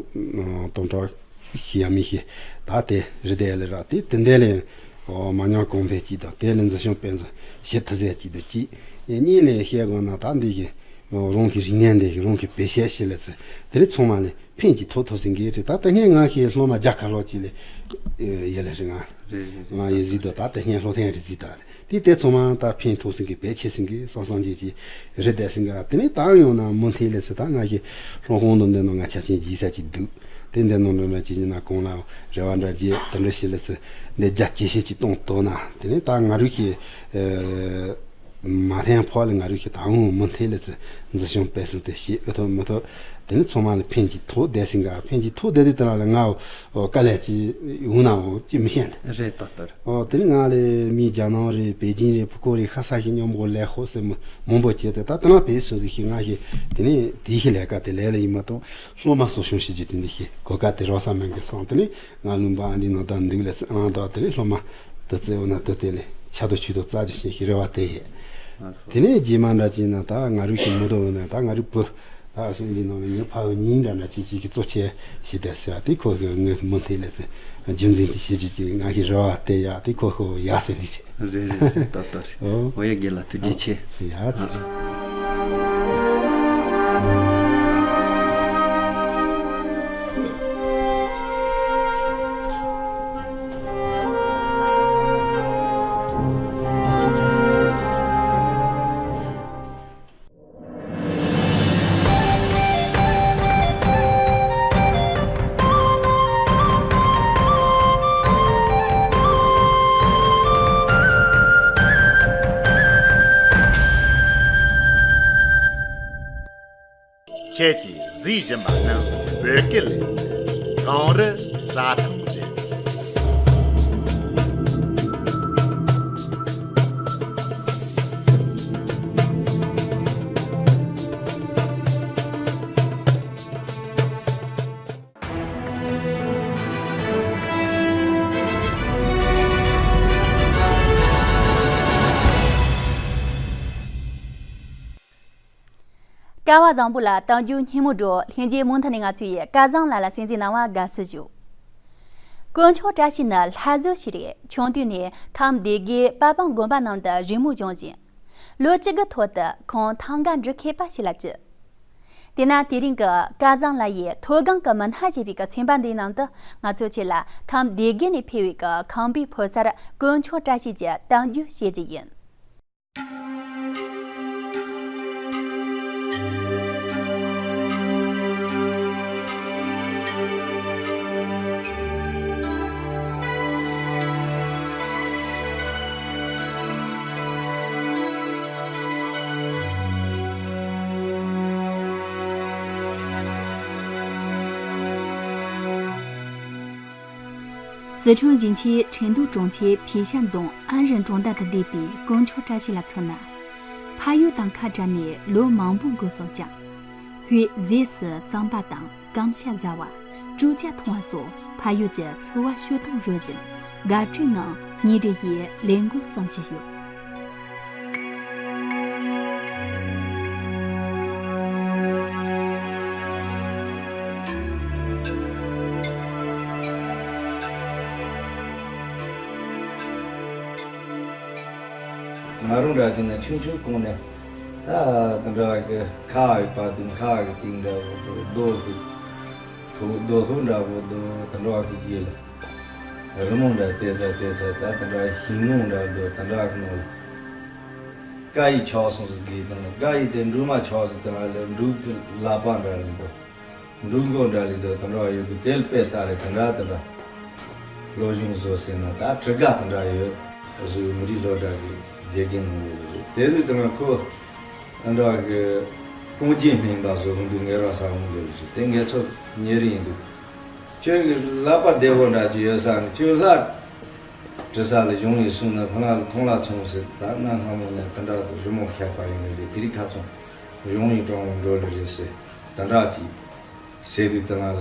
སྟོང་ཕྲག་ཞིག་ཡ་མི་ཞིག་ད་དེ་རེད་དེ་ལ་ར་དེ་དེ་འདི་ལས་ཨོ་མ་ཉམས་གོང་འཕེལ་གྱིས་དང་དེ་ལས་འཛིན་སྐྱོང་སྤེལ་འཛིན་ཞིབ་ཐུབ་ཟེར་གྱིས་དུ་གཅིག་གཉིས་ལས་བཤད་དགོས་ན་ད་འདི་ཞིག་རང་གི་རིག་གནས་འདི་ཞིག་རང་གི་བེད་སྤྱད་ཞིག་ལས་ཚེ་དེ་རིགས་ཚང་མ་ལས། ཕན་གྱི་ཐོགས་ཐོགས་ཟིན་གྱི་རེད། ད་ལྟ་ངས་ང་ཞིག་སློབ་མ་བརྒྱ་ཁ་ལོ་གཅིག་ལས་ཡེ་ལ་རེད་ང་། རེད་རེད་རེད། ང་ཡེ་གཟིགས་དང་ད་ལྟ་ངས་སློབ་ཐོན་རེ་གཟིགས་དང་། དེ་དེ་ཚང་མ་ད་ཕན་ཐོགས་ཟིན་གྱི་བེད་སྤྱད་ཟིན་གྱི་སོང་སོང་ཅིག་ཅིག་རེད་བསྡད་ཟིན་ག་དེ་ནས་ད་ཡོང་ན་མུ་མཐུད་ལས་ཚེ་ད་ང་ཞིག་སློབ་དཔོན་དང་འདི་ནང་ང་ཆ་ཆེན་རྗེས་ས་ཅིག་འདུག་དེ་འདི་ནང་འགྲོ་ན་ཅི་ཡིན་ན་གང་ལ་རེ་བ་འདྲ་རྒྱས་དེ་འདྲ་ཞིག་ལས་ཚེ་འདི་རྒྱ་ཇེ་ཆེ་ཅིག་གཏོང་ཐུབ་ན་དེ་ནས་ད་ང་རུ་ཞིག་མ་ཐན་ཕོག་ལ་ང་རུ་ཞིག་ད་འོང་མུ་མཐུད་ལས་ཚེ་འཛིན་སྐྱོང་སྤེལ་གསུམ་དེ་བྱེད་ཨེ་ཐུབ་མི་ཐུབ། དེ་ནི་ཚང་མ་ལ་ཕན་གྱི་ཐོགས་བསྡད་ཟིན་ག་ཕན་གྱི་ཐོགས་བསྡད་དུས་དེ་ལ་ལ་ང་ཨོ་དཀའ་ལས་ཅི་འོང་ན་འོ་ཅི་མི་ཤེས་ཏེ། རེད་ཏག་ཏག་རེད། ཨོ་དེ་ནི་ང་ལས་མི་རྒྱ་ནག་རེད་པེ་ཅིན་རེད་ཕུ་ཀོ་རེད་ཤ་ས་ཞིག་མཉམ་པོ་ལས་ཧོ་སེ་མོ་མང་པོ་བྱས་ཏེ་ད་དེ་ན་བེད་སོ་ཟིག་ཤིག་ང་ཞིག་དེ་ནི་དེའི་ཤི་ལས་ཀ་དེ་ལས་ལ་ཡིན་མ་གཏོགས་སློབ་མ་གསོ་སྐྱོང་བྱེད་རྒྱུ་དེ་འདི་ཤི་གོ་སྐབས་དེ་རོགས་ས་མེད་གི་སོང་དེ་ནི། ང་ལུང་པ་ཨ་འདི་ནང་དང་འདུག་ལས་ཨང་དག་དེ་ནས་སློབ་མ་དུ་རྩེ་འོ་ན་དུ་དེ་ལས་ཆ་དོ་ཆུ་དོ་རྩ་རུ་ཤེས་ཤིག་རེ་བ་དེ་ཡས། ལགས་སོ། དེ་ནས་རྗེས་མ་འདྲ་ཅིག་ན་ད་ང་རུ་ཤི་མོ་དོ་འོ་ན་ད་ང་རུ་བུ་ད་སུ་འདི་ནང་ལ་ངའི་ཕ་བུ་གཉིས་འདྲ་འདྲ་ཅིག་ཅིག་གི་གཙོ་ཆེ་ཞིག་དེ་ཟེར་བ་དེ་ཁོ་གི་ངའི་མུ་མཐུད་ལས་ཚེ་རྒྱུན་འཛིན་ཅིག་བྱེད་རྒྱུ་ཅིག་ང་གི་རེ་བ་དེ་ཡ་དེ་ཁོ་ཁོ་ཡ་ཟེར་རིགས་རེད། རེད་རེད་རེད་ཏག་ཏག་རེད། ཨོ། འོ་ཡ་རྒན་ལགས་ཐུགས་རྗེ་ཆེ། ཡ་ཚེ་རིང་། ཁྱེད་ཀྱིས་གཟིགས་བཞིན་པ་ནི་བོད་སྐད་གངས་རི་རྩྭ་ཐང་རེད། སྐལ་བ་བཟང་པོ་ལ་དལ་འབྱོར་སྙེ་མོ་སྒྲོག་ལྷན་རྒྱས་མུ་མཐུད་ནས་ང་ཚོའི་སྐལ་བཟང་ལ་ལ་གསན་གཟིགས་གནང་བ་དགའ་བསུ་ཞུ། དཀོན་མཆོག་བཀྲ་ཤིས་ནི་ལྷ་བཟོ་ཞིག་རེད། ཆུང་དུས་ནས་ཁམས་སྡེ་དགེ་དཔལ་སྤུངས་དགོན་པ་ནང་དུ་རི་མོ་སྦྱོང་ཞིང་། ལོ་བཅུ་དགུ་ཐོག་ཏུ་ཁོང་ཐང་ག་འབྲུ་མཁས་པ་ཞིག་ལ་བཅུག་དེས་ན་དེ་རིང་གི་སྐལ་བཟང་ལ་ཡི་མཐོ་སྒང་གི་མི་སྣ་ཞེས་པའི་གི་ཚན་པ་འདིའི་ནང་དུ་ང་ཚོ་ཆེད་ལ་ཁམས་སྡེ་དགེ་ནས་ཕེབས་པའི་གི་ཁམས་པའི་ཕོ་གསར་དཀོན་མཆོག་བཀྲ་ཤིས་ཀྱི་གཏམ་རྒྱུད་བཤད་རྒྱུ་ཡིན། ཙི་ཁྲོན་ཞིང་ཆེན་ཁྲེང་ཏུའུ་གྲོང་ཁྱེར་ཕིས་ཤ་རྫོང་ཨན་རི་གྲོང་རྡལ་དུ་བསྡད་པའི་དཀོན་མཆོག་བཀྲ་ཤིས་ལ་མཚོན་ན། ཕ་ཡུལ་དང་ཁ་བྲལ་ནས་ལོ་མང་པོ་འགོར་སོང་ཀྱང་། ཁོས་ཟས་སུ་རྩམ་པ་དང་སྐམ་ཤ་ཟ་བ། བཀྲུ་ཆ་འཐུང་བ་སོགས་ཕ་ཡུལ་གྱི་འཚོ་བ་སྤྱོད་སྟངས་རོལ་བཞིན་དགའ་སྤྲོའི་ངང་ཉིན་རེ་བཞིན་ལས་འགུལ་བརྩམས་ཀྱི་ཡོད། ང་རང་འདྲ་བྱས་ན་ཆུང་ཆུང་གོང་ནས་ད་དེ་འདྲ་གི་ཁ་ཡོད་པ་དུ་ཁ་གི་སྟེང་འདྲ་བོ་དུ་རྡོ་གི་ཐོག་རྡོ་ཐོག་འདྲ་བོ་དུ་དེ་འདྲ་གི་དགེ་ལ། རི་མོ་འདྲ་བལྟས་ཚ་བལྟས་ཚ་ད་དེ་འདྲ་ཤིང་སྡོང་འདྲ་འདུག་དེ་འདྲ་གི་ནང་ལ། ཀ་ཡི་ཆགས་སོང་ཟིག་གི་དང་ཀ་ཡི་དེ་འབྲུ་མ་ཆགས་ཟིག་དང་ལ་འབྲུ་གི་ལག་པ་འདྲ་ལི་འདུག་འབྲུ་མགོ་འདྲ་ལི་འདུག་དེ་འདྲ་ཡོད་གི་དེ་ལ་དཔེ་ལྟ་རེ་དེ་འདྲ་དེ་འདྲ་བློ་སྦྱོང་བཟོ་ཟེར་ན་ད་གྲི་ག་དེ་འདྲ་ཡོད། བཟོ་མི་རིགས་སློབ་གྲྭ་གི་དགེ་རྒན་ནང་ཡོད་རེད། དེ་དུས་དེ་འདྲ་ཁོ་དེ་འདྲ་གི་རྐང་རྗེས་སྨན་པ་བཟོ་གི་འདུག་ངེད་རང་ས་འོང་གི་རེད། དེ་ངེད་ཚོ་ཉེ་རིང་འདུག་ཁྱོད་ཀྱི་ལག་པ་བདེ་བོ་འདྲ་ཅིག་ཡོད་ས་ནས་ཁྱོད་ལྷ་བྲི་ས་ལ་གཞུང་ཡིན་གསུངས་ན་ཕ་ང་ལ་མཐོང་ལ་ཚོང་ཟེར། ད་གནའ་སྔ་མོ་ནས་དེ་འདྲ་དུ་རི་མོ་མཁས་པ་ཡིན་ནི་རེད། དེ་རིགས་ཁ་ཚོང་གཞུང་ཡིན་གྲོང་ལ་འགྲོ་ལེ་རེད་ཟེར། དེ་འདྲ་ཅིག་ཟེར་དུས་དེ་ང་ལ་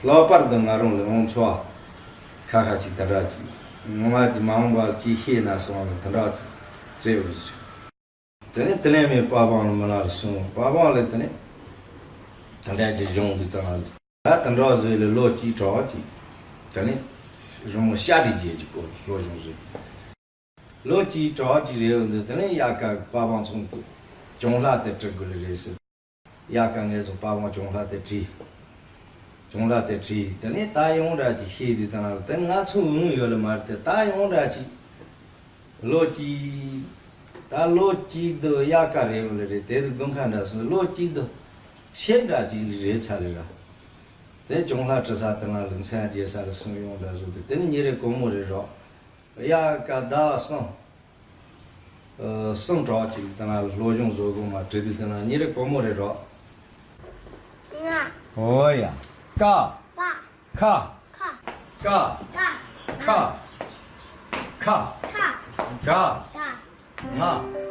ལྷག་པར་དུ་ང་རང་ལ་འོང་ཚོ་ཁ་ཁ་ཅིག་དེ་འདྲ་ཅིག་ངོ་མ་ཅིག་མ་འོངས་པར་ཅིག་ཤེས་ན་བསམ་ནས་དེ་འདྲ་ཅིག་བརྩེ་བ་ཞིག་དེ་ནས་དེ་ལས་མི་པ་བང་ལ་མི་ལ་སོང་པ་བང་ལ་དེ་ནས་ད་ལྟ་ཅི་གཞུང་འདི་དང་ད་དེ་འདྲ་བཟོས་ལ་ལོ་གཅིག་གྲོགས་ཀྱི་དེ་ནས་རི་མོ་ཤ་དྲི་རྗེས་ཀྱི་སྐོར་ལོ་གཞུང་བཟོས། ལོ་གཅིག་གྲོགས་ཀྱི་རེ་བ་འདི་དེ་ནས་དབྱར་ཁ་པ་བང་ཚོང་གི་གྱོང་ལྷ་དེ་སྤྲི་དགོས་ལ་རེད་ཟེར། དབྱར་ཁ་ངས་སོང་པ་བང་གྱོང་ལྷ་དེ་བྲིས། གྱོང་ལྷ་དེ་བྲིས་དེ་ནས་ད་ཡོང་འདྲ་ཅིག་ཤེས་དུས་དེ་ན་དེ་ང་ཚོ་འུན་ཡོད་ལ་མ་རེད་དེ་ད་ཡོང་འདྲ་ཅིག་ལོ་གཅིག་ད་ལོ་གཅིག་དུ་དབྱར་ཁ་རེད་བ་ལ་རེད། དེ་དུ་དགུན་ཁ་འདྲ་སོང་ལོ་གཅིག་དུ་ཤེས་འདྲ་ཅིག་རེད་ཚར་རེད་ར། དེ་གྱོང་ལྷ་བྲི་ས་དེ་ན་ལ་མཚན་རྒྱས་ས་ལ་སོང་ཡོང་འདྲ་བཟོ་དུས་དེ་ནི་ཉིན་རེ་དགོང་མོ་རེ་རོགས། དབྱར་ཁ་ཟླ་གསུམ། ཨ། གསུམ་གྲོགས་ཅིག་དེ་ན་སློབ་སྦྱོང་བཟོ་དགོས་མ་བྲིས་དུས་དེ་ན་ཉིན་རེ་དགོང་མོ་རེ་རོགས། ང་། འོ་ཡ། ཀ། ཀ། ཁ། ཀ། ཀ། ཁ། ཁ། ཁ། ཁ། ཁ། ཁ། ག། ག། ང་།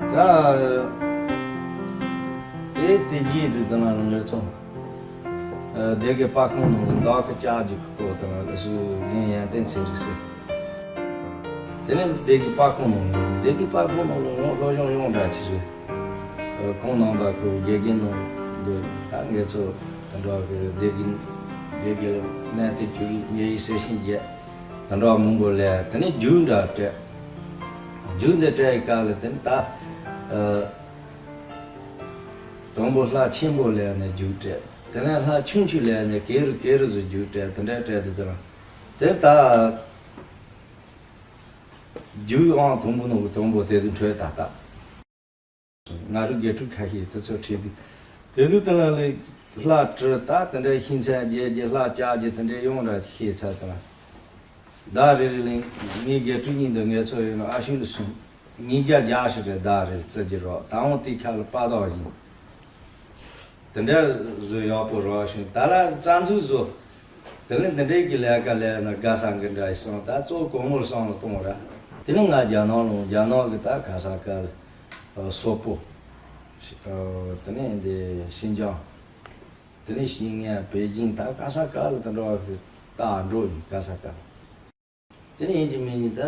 ད་དེ་དེ་རྗེས་དུ་དེ་ན་རང་ལས་ཚོ། ཨ། སྡེ་དགེ་པར་ཁང་ནང་ལ་བདག་གི་ལྕགས་ཀྱི་སྐོར་དང་ལ་སུ་རྒན་ཡོན་ཏན་ཚེ་རིང་ཟེར། དེ་ནས་སྡེ་དགེ་པར་ཁང་ནང་ལ་སྡེ་དགེ་པར་ཁང་ནང་ལ་ཡང་སློབ་སྦྱོང་ཡོང་འདྲ་ཅིག་རེད། ཁོང་རྣམ་པ་ཁོ་དགེ་རྒན་ནང་འདུག་ད་ངེད་ཚོ་དེ་འདྲ་གི་སྡེ་དགེ་སྡེ་དགེ་ལ་གནས་དེ་བཅུ་ཉེ་ཡི་སེ་ཤིང་བརྒྱད་དེ་འདྲ་མང་པོ་ལས་དེ་ནས་རྒྱུགས་འདྲ་སྤྲད། རྒྱུགས་འདི་སྤྲད་ཡི་སྐབས་ལ་དེ་ནས་ད། ཨ། དང་པོ་ལྷ་ཆེན་པོ་ལས་ནས་རྒྱུགས་སྤྲད། དེ་ནས་ལྷ་ཆུང་ཆུང་ལས་ནས་གེ་རུ་གེ་རུ་ཟུར་རྒྱུགས་སྤྲད་དེ་འདྲ་སྤྲད་དེ་དེ་ལ་དེ་ད་རྒྱུགས་ཨང་དང་པོ་ནང་གི་དང་པོ་དེ་དུ་འཕྲོས་ད་ལྟ་ང་རུ་དགེ་ཕྲུག་ཁ་ཤས་དེ་ཚོ་ཁྲིད་དུས་དེ་དུས་དེ་ལ་ལས་ལྷ་བྲི་ད་དེ་འདྲའི་ཤིང་ཚན་རྒྱས་རྒྱས་ལྷ་ལྕགས་རྒྱས་དེ་འདྲའི་ཡོང་འདྲ་ཤེས་ཚར་དེ་ལ། ཟླ་རེ་རེ་ལ་ངའི་དགེ་ཕྲུག་གཉིས་འདི་ངེད་ཚོ་ཡོད་ན་ཨ་ཤུ་ལ་སོང་། ཉིས་བརྒྱ་བརྒྱ་ཞིག་རེ་ཟླ་རེ་རྩི་རྒྱུ་རོགས་ད་འོང་དེ་ཁ་ལ་པ་དོག་ཡིན། དེ་འདྲ་བཟོ་ཡག་པོ་རོགས་ཤིང་ད་ལ་རྩ་འཛུགས་བཟོ། དེ་ནི་འདི་འདྲའི་གི་ལས་ཀ་ལས་ན་དགའ་ས་འགི་འདྲ་ཡི་སོང་ད་གཙོ་བོ་གོང་མོར་སོང་ལ་གཏོང་ར། དེ་ནི་ང་རྒྱ་ནག་ལ་རྒྱ་ནག་གི་ད་ག་ས་ག་ལ་སོག་པོ། དེ་ནི་འདི་ཤིན་ཅང་། དེ་ནས་ཤིང་ཡང་པེ་ཅིང་ད་ག་ས་ག་ལ་དེ་འདྲ་བ་ཞིག་ད་འགྲོ་ཡིན་ག་ས་ག་ལ། དེ་ནས་ཡིན་གྱི་མིན་གྱི་ད་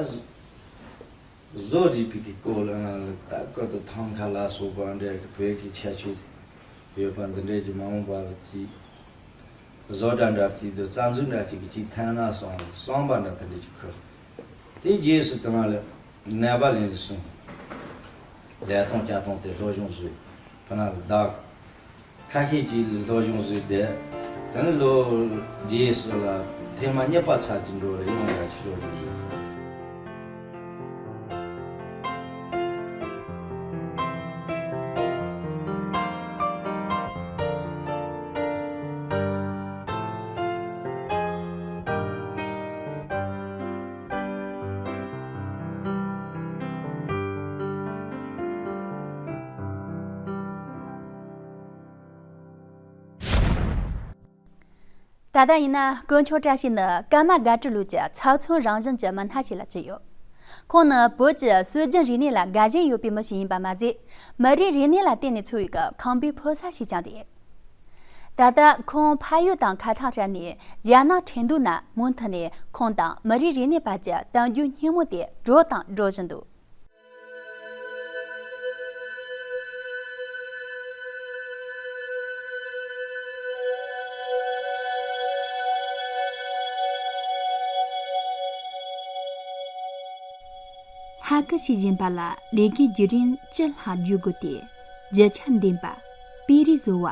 བཟོ་རིག་པའི་གི་སྐོར་ལ་ང་ལ་ད་ཀོ་ཏོ་ཐང་ཁ་ལ་སོགས་པ་འདྲ་གི་བོད་ཀྱི་ཁྱད་ཆོས་ཡོད་པ་འདི་འདྲས་ཀྱི་མ་འོངས་པ་ལ་ཅིག་བཟོ་གྲྭ་འདྲ་ཅིག་དང་རྩ་འཛུགས་འདྲ་ཅིག་གི་ཅིག་ཐོན་ན་བསམ་བསམ་པ་འདྲ་དེ་འདྲས་ཅིག་འཁོར། དེ་རྗེས་སུ་དེ་ང་ལ་ནད་པ་ལེན་ལ་སོང་། ལས་གཏོང་བྱ་གཏོང་དེ་སློབ་སྦྱོང་བཟོས་ཕ་ན་ལ་བདག་ཁ་ཤས་ཀྱིས་སློབ་སྦྱོང་བཟོས་ཏེ། དེ་ནས་ལོ་རྗེས་སུ་ལ་ཐེངས་མ་གཉིས་པ་ཚར་གྱི་འགྲོ་རེ་ཡོང་ཡ་ཆེ་ཤོས་རེད། ད་ལྟ་ཡིན་ན་དཀོན་མཆོག་བཀྲ་ཤིས་ནི་ཀརྨ་དགའ་སྤྲོ་ལུགས་ཀྱི་ཚབ་མཚོན་རང་བཞིན་གྱི་མི་སྣ་ཞིག་ལ་གྱུར་ཡོད། ཁོང་ནི་བོད་ཀྱི་སྲོལ་རྒྱུན་རིག་གནས་ལ་དགའ་ཞེན་ཡོད་པའི་མི་ཞིག་ཡིན་པ་མ་ཟད། མི་རིགས་རིག་གནས་ལ་བརྟེན་ནས་འཚོ་བའི་ཁང་པའི་ཕོ་གསར་ཞིག་ཀྱང་རེད། ད་ལྟ་ཁོང་ཕ་ཡུལ་དང་ཁ་ཐག་རིང་ནས་རྒྱ་ནག་ཁྲིན་ཏུའུ་ན་མུ་མཐུད་ནས་ཁོང་དང་མི་རིགས་རིག་གནས་བར་གྱི་དལ་འབྱོར་སྙན་མོ་དེ་འགྲོ་དང་འགྲོ་བཞིན་འདུག། ལྷ་སྐུ་ཞིག་བཞེངས་པ་ལ་ལས་ཀའི་བརྒྱུད་རིམ་བཅུ་ལྷག་བརྒྱུད་དགོས་ཏེ། རྒྱུ་ཆ་འདེམས་པ། དཔེ་རིས་བཟོ་བ།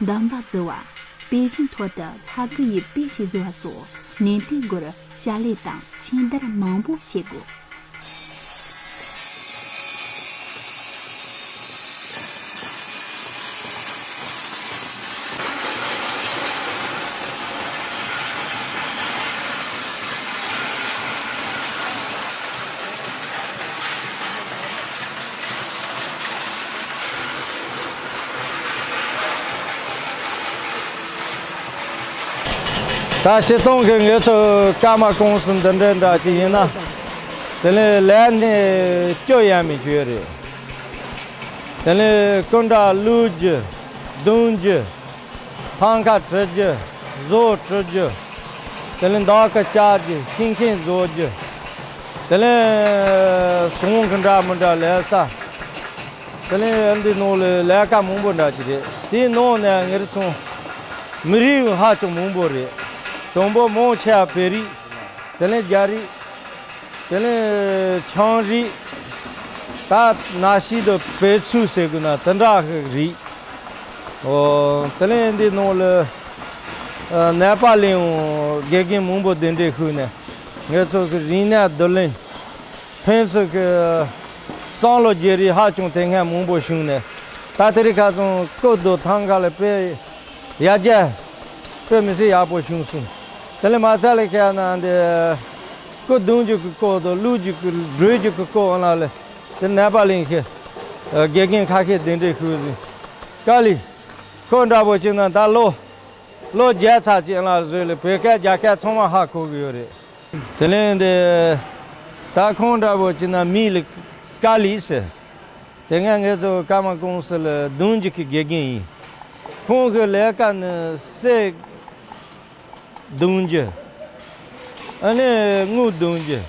འདམ་བག་བརྫི་བ། དཔེ་བཞིན་ཐོག་ཏུ་ལྷ་སྐུ་ཡི་དཔེ་ཞིག་བཟོ་བ་སོགས་ནན་ཏན་སྒོས་བྱ་ལས་དང་ཕྱག་བདར་མང་པོ་བྱེད་དགོས། ད་སྤྱིར་བཏང་གི་ངེད་ཚོ་ཀརྨ་ཀུང་སི་འདི་འདྲའི་འདྲ་ཅིག་ཡིན་ན། དེ་ནས་ལས་སྣེ་བཅུ་ཡས་མས་ཡོད་རེད། དེ་ནས་སྐུ་འདྲ་བླུག་རྒྱུ། བརྡུང་རྒྱུ། ཐང་ཀ་བྲི་རྒྱུ། བཟོ་བྲི་རྒྱུ། དེ་ནས་འདག་སྐུ་བཅག་རྒྱུ། ཤིང་མཁན་བཟོ་རྒྱུ། དེ་ནས་ཟོང་གི་འདྲ་མི་འདྲ་ལས་ས། དེ་ནས་འདི་ནང་ལ་ལས་ཀ་མང་པོ་འདྲ་ཅིག་རེད། དེའི་ནང་ནས་ངེད་ཚོ་མི་རིགས་ཧ་ཅང་མང་པོ་རེད། དང་པོ་མང་ཆེ་བ་བོད་རིགས། དེ་ནས་རྒྱ་རིགས། དེ་ནས་ཆའང་རིགས། ད་ནང་བཞིན་དུ་བལ་ཚུ་ཟེར་དགོས་ན་དེ་འདྲ་ཞིག་རེད། ཨོ། དེ་ནས་འདི་ནང་ལ་ཨ་ནེ་པ་ལིའང་དགེ་རྒན་མང་པོ་གདན་འདྲེན་ཞུས་ནས་ངེད་ཚོ་གི་རིག་གནས་བསྡུ་ལེན། ཕན་ཚུན་གྱི་བསམ་བློ་བརྗེ་རེས་ཧ་ཅང་དེ་སྔ་མང་པོ་བྱུང་ནས། ད་དེ་རིང་ཁ་སང་སྐུ་རྡོ་ཐང་ག་ལ་དཔེ་ཡར་རྒྱས་དཔེ་མི་སྲིད་ཡག་པོ་བྱུང་སོང་། དེ་ལས་མ་ཚད་ལ་ཁྱེད་ན་འདི་སྐུ་བརྡུང་རྒྱུ་གི་སྐོར་དང་བླུག་རྒྱུ་གི་བྲུས་རྒྱུ་གི་སྐོར་ལ་ལས་དེ་ནེ་པ་ལིང་གི་དགེ་རྒན་ཁ་ཤས་གདན་འདྲེན་ཞུས་ཟིན། དཀའ་ལས་ཁོ་འདྲ་པོ་བྱས་ན་ད་ལོ་ལོ་བརྒྱད་ཚར་གཅིག་ལ་བཟོས་ལ་བོད་སྐད་རྒྱ་སྐད་ཚང་མ་ཧ་གོ་གི་ཡོད་རེད། དེ་ལས་འདི་ད་ཁོང་འདྲ་པོ་བྱས་ན་མི་ལ་དཀའ་ལས་ཟེར། དེ་སྔ་ངེད་ཚོ་ཀརྨ་ཀུང་སི་ལ་བརྡུང་རྒྱུ་གི་དགེ་རྒན་ཡིན། ཁོང་གི་ལས་ཀ་ནི་གསེར་བརྡུང་རྒྱུ། ཨ་ནི་དངུལ་བརྡུང་རྒྱུ།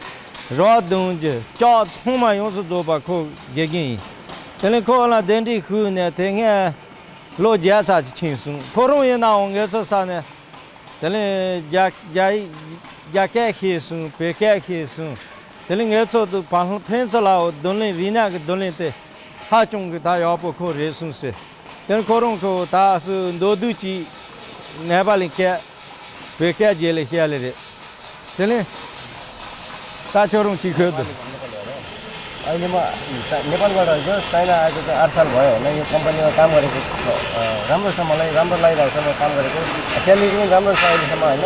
རག་བརྡུང་རྒྱུ། ལྕགས་ཚང་མ་ཡོངས་སུ་རྫོགས་པ་ཁོ་དགེ་རྒན་ཡིན། དེ་ནས་ཁོ་ལ་གདན་འདྲེན་ཞུས་ནས་དེ་སྔ་ལོ་བརྒྱད་ཚར་གཅིག་ཕྱིན་སོང་། ཁོ་རང་ཡིན་ནའང་ངེད་ཚོ་ས་ནས། དེ་ནས་རྒྱ་རྒྱ་ཡིག་རྒྱ་སྐད་ཤེས་སོང་། བོད་སྐད་ཤེས་སོང་། དེ་ནས་ངེད་ཚོ་དུ་བར་ལྷུང་ཕན་ཚུན་ལའོ་བསྡུ་ལེན་རིག་གནས་ཀྱི་བསྡུ་ལེན་དེ་ཧ་ཅང་གི་ད་ཡག་པོ་ཁོ་རེད་གསུངས་ཟེར། དེ་ནས་ཁོ་རང་ཁོ་ད་སུ་མདོ་སྡུག་ཅིག་ནེ་པ་ལིང་སྐད་བོད་སྐད་རྗེས་ལ་བཤད་ལེ་རེད། དེ་ནས་ད་ཁྱོད་རང་ཅིག་ཤོད་དུ། अहिलेमा नेपालबाट हिजो चाइना आएको चाहिँ आठ साल भयो होइन। यो कम्पनीमा काम गरेको, अ, राम्रो छ, मलाई राम्रो लागिरहेको छ, म काम गरेको। त्यहाँनिर पनि राम्रो छ अहिलेसम्म, होइन।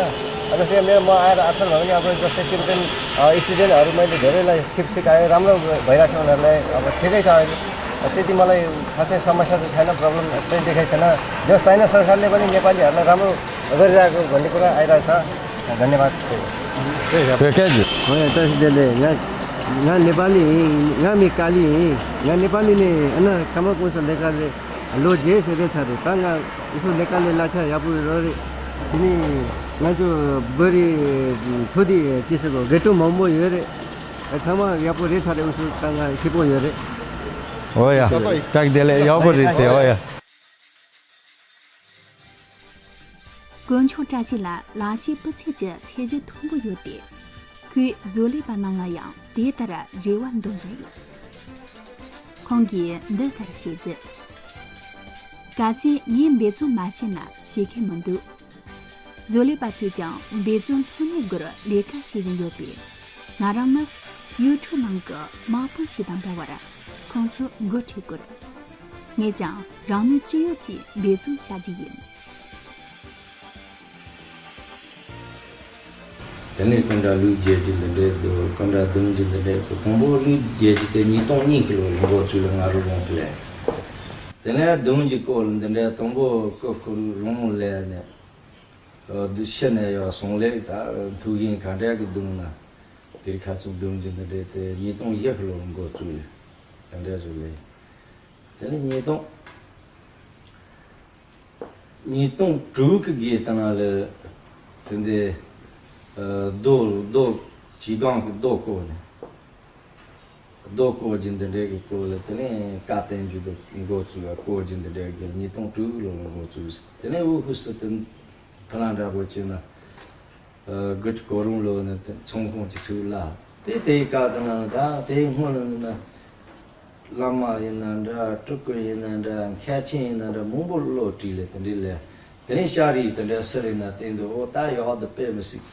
जस्तै मेरो, म आएर आठ साल भयो भने अब जस्तै तिब्बतन, अ, स्टुडेन्टहरू मैले धेरैलाई सिप सिकाएँ, राम्रो भइरहेको छ उनीहरूलाई, अब ठिकै छ अहिले। त्यति मलाई खासै समस्या चाहिँ छैन, प्रब्लम चाहिँ देखाएको छैन। जस चाइना सरकारले पनि नेपालीहरूलाई राम्रो गरिरहेको भन्ने कुरा आइरहेको छ। धन्यवाद। Pekka ji. Oya, tasi dele, nga, nga Nepali, nga mi Kali, nga Nepali ne, ana kama kunsa lekale, lo je se de chare, ta nga, isu lekale la cha yapu ro re, ini, nga jo bari, thodi, kisi ko, getu mambo yore, kama yapu re chare usu ta nga, sipo yore. Oya, tak dele, yapu re te, oya. དཀོན་མཆོག་བཀྲ་ཤིས་ལ་ལག་ཤེས་སྤུས་ཚད་ཀྱི་ཚད་གཞི་མཐོན་པོ་ཡོད་དེ། ཁོས་བཟོ་ལས་པ་རྣམས་ལ་ཡང་དེ་ལྟར་རེ་བ་འདོན་བཞིན་ཡོད། ཁོང་གིས་འདི་ལྟར་བཤད་རྒྱུ། གལ་སྲིད་ངས་འབད་བརྩོན་མ་བྱས་ན་ཤེས་ཀྱི་མི་འདུག། བཟོ་ལས་པ་ཚོས་ཀྱང་འབད་བརྩོན་ལྷོད་མེད་སྒོར་ལས་ཀ་བྱེད་བཞིན་ཡོད་པས། ང་རང་ནི་ཡུལ་གྲུ་ནང་གི་དམག་དཔོན་ཞིག་དང་འདྲ་བར་ཁོང་ཚོ་མགོ་ཁྲིད་དགོས། ངས་ཀྱང་རང་ནུས་ཅི་ཡོད་ཀྱིས་འབད་བརྩོན་བྱ་རྒྱུ་ཡིན། དེ་ནས་སྐུ་འདྲ་བླུག་རྒྱག་རྒྱུ་འདི་འདྲའི་འདུག། སྐུ་འདྲ་བརྡུང་རྒྱུ་འདི་འདྲའི་འདུག། དང་པོ་བླུག་རྒྱག་རྒྱུ་དེ་ཉིས་སྟོང་གཉིས་ཀྱི་ལོ་ལོ་འགོ་ཚུགས་ལ་ང་རང་རང་གི་ལས། དེ་ནས་བརྡུང་རྒྱུ་སྐོར་ལ་འདི་འདྲའི་དང་པོ་སྐུ་ཁོ་རང་རང་ལས་ནས། འདི་ཕྱི་ནས་ཡང་གསུང་ལེགས་ད་ཐུགས་ཡིན་ག་འདྲ་གི་བརྡུང་ན་དེར་ཁ་ཚུགས་བརྡུང་རྒྱུ་འདི་འདྲས་དེ་ཉིས་སྟོང་བཞི་ལོར་འགོ་བཙུགས་ཡོད། དེ་འདྲས་བཟོས་ལེགས། དེ་ནས་ཉིས་སྟོང་ཉིས་སྟོང་དྲུག་གི་དགེ་དང་ལ་དེ་འདྲས་རྡོ་རྡོ་བྱེ་སྒང་གི་རྡོ་བརྐོས་ནས། རྡོ་བརྐོ་རྒྱུ་འདི་འདྲའི་གི་སྐོར་ལ་དེ་ནས་བཀའ་བསྟན་རྒྱུ་དང་འགོ་བཙུགས་ཡ་བརྐོ་རྒྱུ་འདི་འདྲའི་གི་ཉིས་སྟོང་དྲུག་ལོ་ལ་འགོ་བཙུགས། དེ་ནས་ཝུ་ཧུ་སི་ཏན་ཕ་ལང་འདྲ་པོ་བྱས་ན། དགུ་ཁྲི་གོ་རུང་ལོ་ནས་དེ་ཚོང་ཁང་གི་ཚུགས་ལ། དེ་དེའི་བཀའ་དང་ད་དེའི་སྔོན་ལ་ནི་བླ་མ་ཡིན་ན་འདྲ་སྤྲུལ་སྐུ་ཡིན་ན་འདྲ་མཁན་ཆེན་ཡིན་ན་འདྲ་མང་པོ་བློ་དྲིས་ལས་དེ་འདྲའི་ལས། དེ་ནས་ཤ་རིས་དེ་འདྲ་སི་རིས་ན་བསྟན་དུ་ཨོ་ད་ཡག་དུ་དཔེ་མི་སྲིད།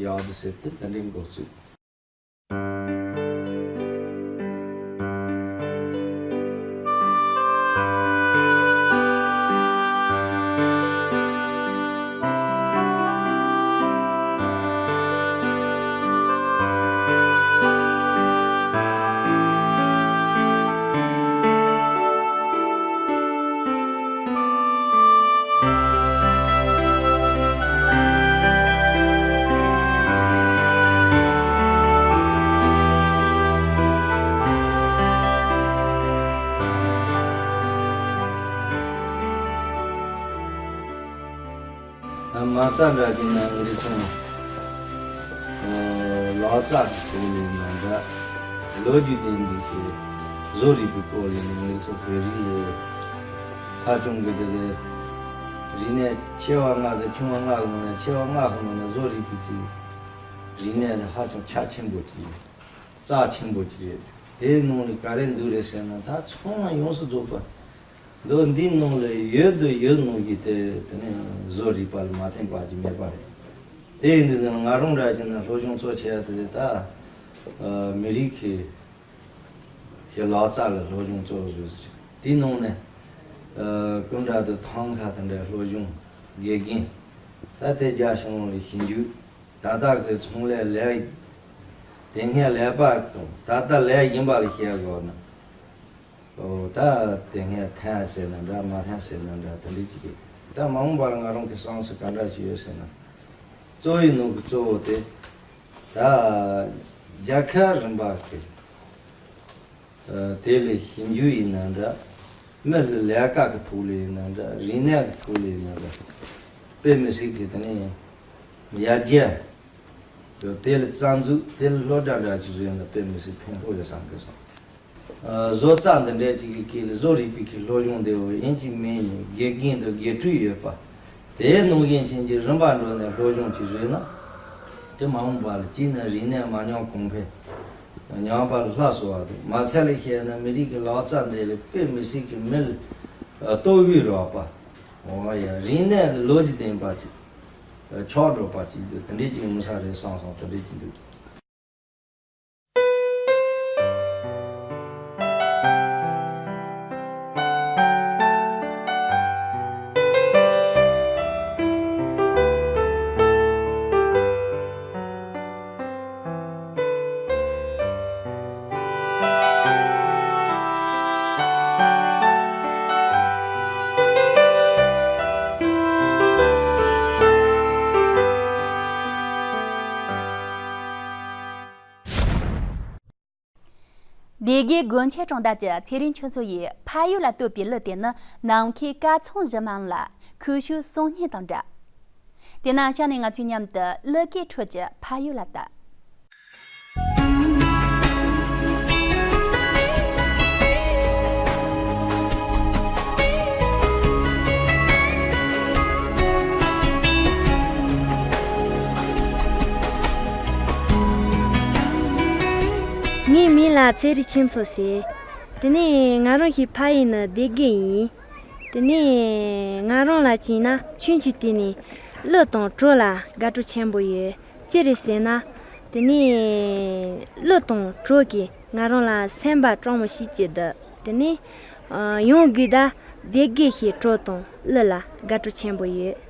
ཡག་དུ་ཟེར་དེ་དེ་འདྲའི་འགོ་བཙུགས། མ་རྩ་འདྲ་གི་ནང་ལ་སོང་། ལག་རྩལ་གྱི་སྐོར་ལ་ཡིན་ན་འདྲ། ལོ་རྒྱུས་ལྡན་པའི་གི་བཟོ་རིག་པའི་སྐོར་ལ་ཡིན་ན་ང་ཚོ་བོད་རིགས་ལ་ཧ་ཅང་གི་དེ་ལས་རིག་གནས་ཆེ་བ་ལྔ་དང་ཆུང་བ་ལྔ་གི་ནང་ནས་ཆེ་བ་ལྔ་གི་ནང་ནས་བཟོ་རིག་པའི་གི་རིག་གནས་ལ་ཧ་ཅང་ཁྱད་ཆེན་པོ་ཅིག་རེད། རྩ་ཆེན་པོ་ཅིག་རེད། དེའི་ནང་ལ་ག་རེ་འདུག་རེད་ཟེར་ན་ད་ཚང་མ་ཡོངས་སུ་རྫོགས་པ། མདོ་འདིའི་ནང་ལ་ཡོད་དུ་ཡོད་ནོ་གི་དེ་དེ་ནས་བཟོ་རིག་པ་ལ་མ་བརྟེན་པ་ཅིག་མེད་པ་རེད། དེ་ཡིན་དུས་ང་རང་འདྲ་ཅིག་ན་སློབ་སྦྱོང་གཙོ་ཆེ་བ་དེ་ད་མི་རིགས་ཀྱི་ཀྱི་ལག་རྩལ་ལ་སློབ་སྦྱོང་གཙོ་བོ་བཟོས་ཟེར། དེའི་ནང་ནས་ཀུན་དགའ་དང་ཐང་ཁ་དེ་འདྲའི་སློབ་སྦྱོང་དགེ་རྒན་ད་དེ་རྒྱ་གཞུང་ལ་ཞིབ་འཇུག་ད་ལྟ་གི་ཚོང་ལས་ལས་དེ་སྔའི་ལས་པ་དང་ད་ལྟ་ལས་ཡིན་པ་ལ་བཤད་དགོས་ན། ཨོ་ད་དེ་སྔའི་ཐན་ཟེར་ན་འདྲ་མ་ཐན་ཟེར་ན་འདྲ་དེ་འདྲ་ཅིག་རེད། ད་མ་འོངས་པར་ང་རང་གི་བསམ་ཚུལ་ག་འདྲ་ཞིག་ཡོད་ཟེར་ན། གཙོ་བོའི་ནང་གི་གཙོ་བོ་དེ་ད་རྒྱལ་ཁབ་རིམ་པ་གི་དེ་ལས་ཞིབ་འཇུག་ཡིན་ན་འདྲ། མི་ལ་ལས་ཀ་གི་ཐོག་ལ་ཡིན་ན་འདྲ་རིག་གནས་ཀྱི་ཐོག་ལ་ཡིན་ན་འདྲ། དཔེ་མི་སྲིད་ཀྱི་དེ་ནས་ཡར་རྒྱས། དེ་ལ་རྩ་འཛུགས་དེ་ལ་སློབ་གྲྭ་འདྲ་ཅིག་བཟོས་ན་དཔེ་མི་སྲིད་ཕན་ཐོགས་ཡོད་བསམ་གི་སོང་། བཟོ་རྩལ་འདི་འདྲའི་ཅིག་གི་སྐད་ལ་བཟོ་རིག་པའི་གི་སློབ་སྦྱོང་འདི་བོ་ཡིན་གཅིག་མིན་གཉིས་དགེ་རྒན་དང་དགེ་ཕྲུག་ཡོད་པ། དེའི་ནང་བཞིན་ཅན་གྱི་རིམ་པ་འགྲོ་ནས་སློབ་སྦྱོང་ཅིག་བཟོས་ན། དེ་མ་འོངས་པ་ལ་གཅིག་ནས་རིག་གནས་མ་ཉམས་གོང་འཕེལ། ཉམས་པ་ལ་སླར་གསོ་བ་དང་མ་ཚད་ལ་བཤད་ན་མི་རིགས་ཀྱི་ལག་རྩལ་འདི་ལ་དཔེ་མི་སྲིད་ཀྱི་མི་ལ་ལྟོ་གོས་རག་པ། འོ་ཡ་རིག་གནས་ལ་ལོ་རྒྱུས་ལྡན་པ་ཅིག་ཆགས་འགྲོ་པ་ཅིག་འདུག་དེ་འདྲས་ཅིག་མི་ས་རེད་བསམ་སོང་དེ་འདྲས་ཅིག་འདུག་སྡེ་དགེ་དགོན་ཆེན་གྲོང་རྡལ་གྱི་ཚེ་རིང་ཆོས་མཚོ་ཡིས་ཕ་ཡུལ་ལ་བསྟོད་པའི་གླུ་དེ་ནི་ནམ་མཁའི་སྐར་ཚོགས་བཞིན་མ་ལ་ཁུ་བྱུག་གསུང་སྙན་དང་འདྲ། དེ་ན་ཤ་ནས་ང་ཚོས་མཉམ་དུ་གླུ་སྐད་ཁྲོད་ཀྱི་ཕ་ཡུལ་ལ་ལྟ། ངའི་མིང་ལ་ཚེ་རིང་ཆོས་མཚོ་ཟེར། དེ་ནས་ང་རང་གི་ཕ་ཡུལ་ནི་སྡེ་དགེ་ཡིན། དེ་ནས་ང་རང་ལ་བྱས་ན་ཆུང་ཆུང་དུས་ནས་གླུ་དང་བྲོ་ལ་དགའ་སྤྲོ་ཆེན་པོ་ཡོད། ཅི་རེད་ཟེར་ན། དེ་ནས་གླུ་དང་བྲོ་གིས་ང་རང་ལ་སེམས་པ་སྤྲང་མོ་ཞིག་བྱེད་འདུག་དེ་ནས་ཡང་སྒོས་ད་སྡེ་དགེ་ཞེས་བྲོ་དང་གླུ་ལ་དགའ་སྤྲོ་ཆེན་པོ་ཡོད།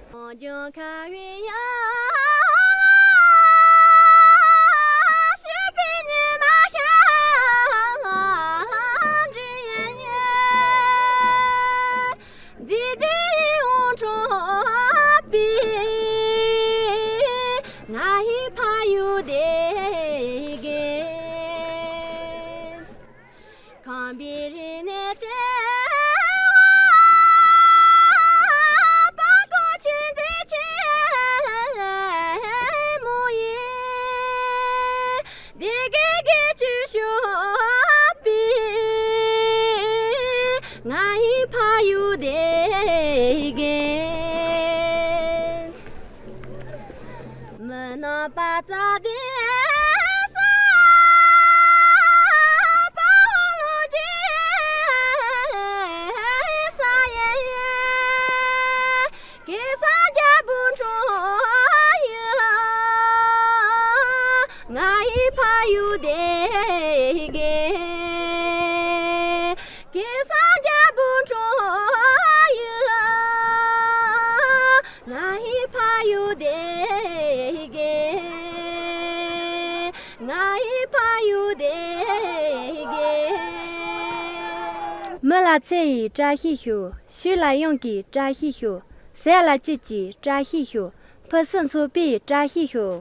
མི་ལ་ཚེ་ཡི་བཀྲ་ཤིས་ཤོག་ཤུལ་ལ་གཡང་གི་བཀྲ་ཤིས་ཤོག་ཟས་ལ་བཅུད་ཀྱི་བཀྲ་ཤིས་ཤོག་ཕུན་སུམ་ཚོགས་པའི་བཀྲ་ཤིས་ཤོག་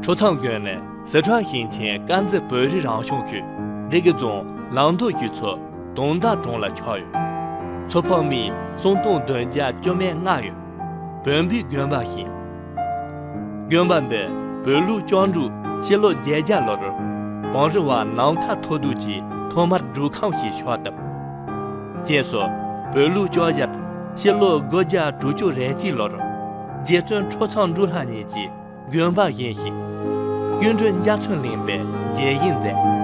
ཁྲོ་ཚང་དགོན་ནི་སི་ཁྲོན་ཞིང་ཆེན་དཀར་མཛེས་བོད་རིགས་རང་སྐྱོང་ཁུལ་སྡེ་དགེ་རྫོང་ལང་མདོ་ཞུ་ཚོ་དུང་མདའ་གྲོང་ལ་ཆགས་ཡོད། ཚོ་ཕག་མི་གསུམ་སྟོང་བདུན་བརྒྱ་བཅུ་མེད་ལྔ་ཡོད། བོན་པོའི་དགོན་པ་ཞིག་དགོན་པ་འདི་བོད་ལུགས་ལྕགས་འབྲུག་ཕྱི་ལོ་བརྒྱད་བརྒྱ་ལོར་བང་རི་བ་ནམ་མཁའ་མཐོ་སྡུད་ཀྱི་ཐོག་མར་སྒྲུབ་ཁང་ཞིག་ཕྱོགས་བཏབ། རྗེས་སུ་བོད་ལུགས་ལྕགས་ཞབས་ཕྱི་ལོ་དགུ་བརྒྱ་དྲུག་ཅུ་རེ་གཅིག་ལོར་རྗེ་བཙུན་ཁྲོ་ཚང་འབྲུག་ལྷ་གཉིས་ཀྱིས་དགོན་པ་བཞེངས་ཤིང་། སྐུ་མགྲོན་འཇའ་ཚོན་གླིང་པས་མཇལ་བཞེངས་མཛད།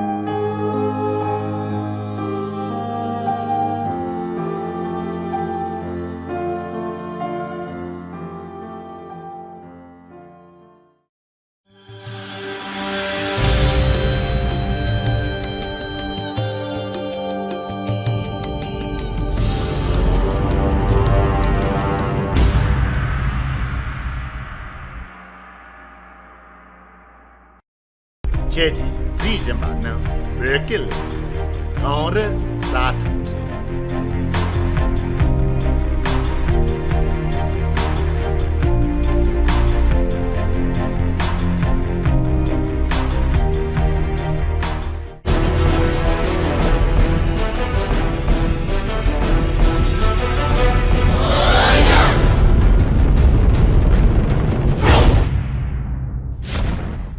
ཁྱེད་ཀྱིས་གཟིགས་བཞིན་པ་ནི་བོད་སྐད་ལེ་ཚན་གངས་རི་རྩྭ་ཐང་རེད།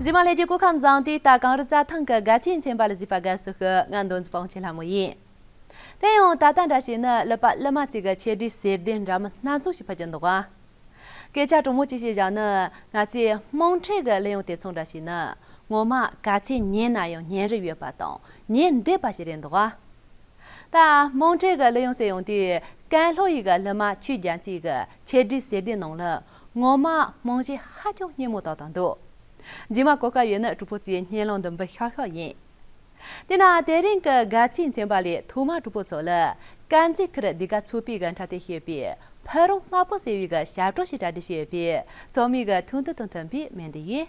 གཟིགས་མོ་ལྷན་རྒྱས་སྐུ་ཁམས་བཟང་། དེ་ལྟ་གངས་རི་རྩྭ་ཐང་གི་དགའ་ཚལ་མཚན་པ་ལ་གཟིགས་པ་དགའ་བསུ་ཞུ། ང་མདོ་འཛིན་པང་ཆེན་ལྷ་མོ་ཡིན། དེ་ཡང་ད་ལྟ་འདྲ་བྱས་ན་ཀླུ་པ་ཀླུ་མ་བཅས་ཀྱི་ཆེད་སྒྲིག་གསེར་ལྡན་འདྲ་མིན་སྣ་ཚོགས་ཤིག་ཕུལ་གྱི་འདུག་ག་སྐད་ཆ་དྲང་མོ་ཅིག་བཤད་བཞག་ན། ང་ཚོའི་དམངས་ཁྲོད་ཀྱི་གླུ་དབྱངས་དེ་ཚོ་འདྲ་བྱས་ན། ངོ་མ་ག་ཚད་ཉན་ན་ཡང་ཉན་རིན་ཡོད་པ་དང་ཉན་འདོད་པ་ཞིག་རེད་འདུག་ག་ད་དམངས་ཁྲོད་ཀྱི་གླུ་དབྱངས་ཟེར་ཡོང་དུས། ཀན་ལྷོ་ཡི་གི་གླུ་མ་ཆོས་རྒྱལ་མཚོ་ཡི་གི་ཆེད་སྒྲིག་གསེར་ལྡན་ནང་ལ་ངོ་མ་རྨང་གཞི་ཧ་ཅང་སྙན་མོ་ཏག་ཏག་འདུག་རྗེས་མ་གོ་སྐབས་ཡོད་ན་གྲོགས་པོ་ཚོའི་སྙན་ལམ་དུ་འབུལ་ཤག་ཤག་ཡིན། དེས་ན་དེ་རིང་གི་དགའ་ཚལ་མཚན་པ་ལས་ཐོག་མར་གྲོགས་པོ་ཚོ་ལ་དཀར་མཛེས་ཁུལ་སྡེ་ཁག་ཚོགས་པའི་གི་འཁྲབ་སྟོན་ཞུས་པའི་ཕུ་རུང་དམར་པོ་ཟེར་བའི་གི་ཞབས་བྲོ་ཞིག་གྲ་སྒྲིག་ཞུས་ཡོད་པས། ཚོགས་མིའི་གི་ཐུགས་འདུན་དང་མཐུན་པའི་སྨོན་འདུན་ཡིན།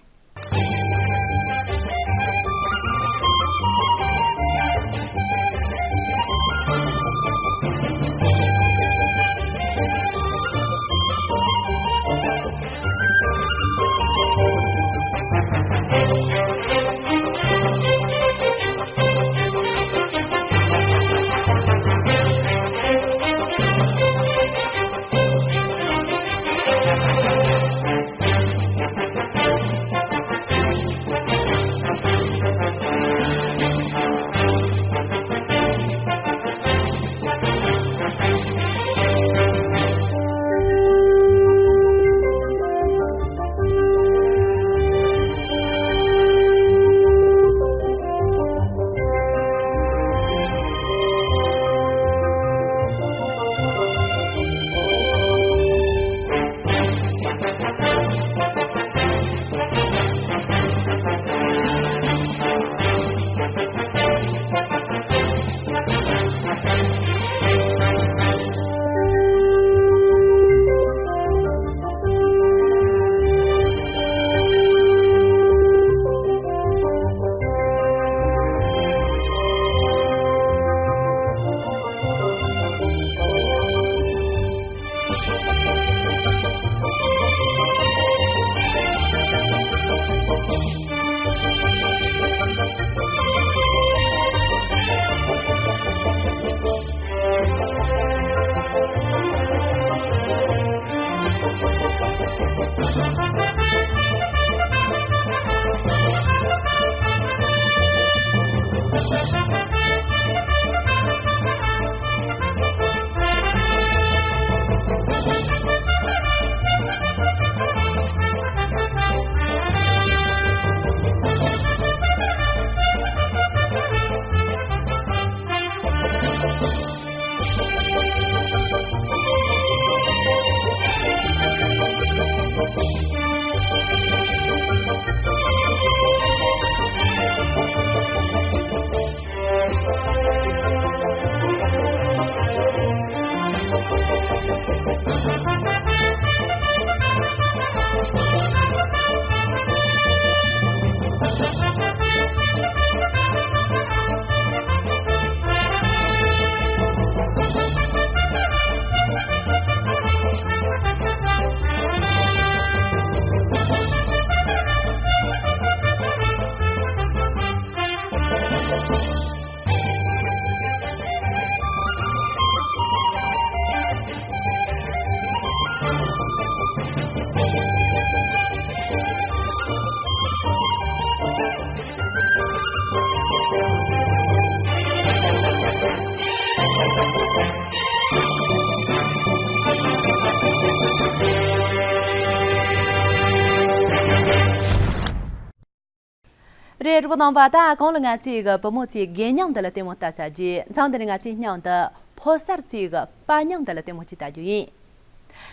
རེད། གྲོགས་པོ་རྣམ་པ། ད་གོང་ལ་ང་ཚོས་གི་བུ་མོ་ཚོའི་དགེ་རྙིང་འདི་ལ་ལྟད་མོ་ལྟ་ཚར་རྗེས། མཚམས་འདི་ནས་ང་ཚོས་མཉམ་དུ་ཕོ་གསར་ཚོའི་གི་དཔའ་རྙིང་འདི་ལ་ལྟད་མོ་ཅིག་ལྟ་རྒྱུ་ཡིན།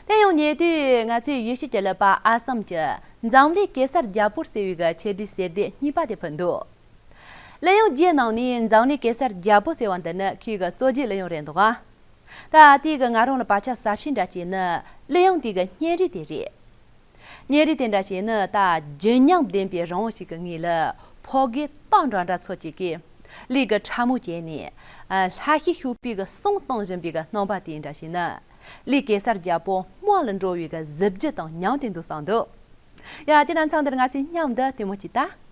དེ་ཡང་ཉེ་དུས་ང་ཚོའི་ཡུལ་ཤུལ་གྱི་ཀླད་པ་ཨ་སམ་གྱི་འཛམ་གླིང་གེ་སར་རྒྱལ་པོ་ཟེར་བའི་གི་ཆེད་སྒྲིག་གསེར་སྡེ་གཉིས་པ་དེ་ཕུལ་འདུག། གླུ་དབྱངས་བརྒྱའི་ནང་ནས་འཛམ་གླིང་གེ་སར་རྒྱལ་པོ་ཟེར་བ་འདི་ནི་ཁོའི་གི་གཙོ་རྒྱུའི་གླུ་དབྱངས་རེད་འདུག་ཨ། ད་དེའི་གི་ང་རང་ལ་བག་ཆགས་ཟབ་ཤོས་འདྲ་བྱས་ནི་གླུ་དབྱངས་དེའི་གི་བརྙན་རིས་དེ་རེད། བརྙན་རིས་དེ་འདྲ་བྱས་ནི་ད་ལྗིད་ཉམས་ལྡན་པའི་རི་བོ་ཞིག་གི་ངོས་ལ་ཕོ་རྒས་སྟག་འདྲ་འདྲ་ཚོ་གཅིག་གིས་གླུའི་གི་ཕྲ་མོ་བྱས་ནས། ཨ། ལྷ་ཤི་ཤུག་པའི་གི་གསུང་གཏོང་བཞིན་པའི་གི་སྣང་བ་དེ་འདྲ་བྱས་ནི་གླུའི་གེ་སར་རྒྱལ་པོ་དམག་ལ་འགྲོ་བའི་གི་གཟི་བརྗིད་དང་མཉམ་དུ་འདུག་བསམ་འདུག། ཡ། དེ་ན་མཚམས་འདིར་ང་ཚོས་མཉམ་དུ་ལྟད་མོ་ཅིག་ལྟ།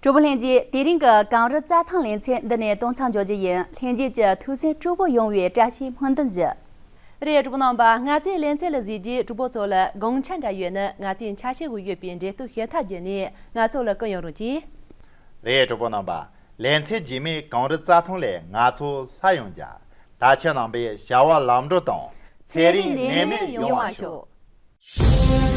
གྲོགས་པོ་ལྷན་རྒྱས། དེ་རིང་གི་གངས་རི་རྩྭ་ཐང་ལེ་ཚན་འདི་ནས་གཏོང་མཚམས་འཇོག་རྒྱུ་ཡིན། ལྷན་རྒྱས་ཀྱི་ཐུགས་སེམས་སྤྲོ་པོ་ཡོང་བའི་བཀྲ་ཤིས་སྨོན་འདུན་ཞུ། རེད། གྲོགས་པོ་རྣམ་པ། སྔ་ཚེ་ལེ་ཚན་ལ་གཟིགས་རྗེས་གྲོགས་པོ་ཚོ་ལ་དགོངས་འཆར་འདྲ་ཡོད་ན། ང་ཚོའི་འཆར་གཞི་འོག་ཡོད་པའི་འབྲེལ་གཏུག་ཞུ་ཐབས་བརྒྱུད་ནས་ང་ཚོ་ལ་བསྐུར་ཡོང་རོགས་གྱིས། རེད། གྲོགས་པོ་རྣམ་པ། ལེ་ཚན་རྗེས་མའི་གངས་རི་རྩྭ་ཐང་ལས་ང་ཚོ་སླར་ཡོང་རྒྱུ། ད་ཁྱེད་རྣམ་པས་བྱ་བ་ལམ་འགྲོ་དང་། ཚེ་རིང་ནད་མེད་ཡོང་བ་ཤོག།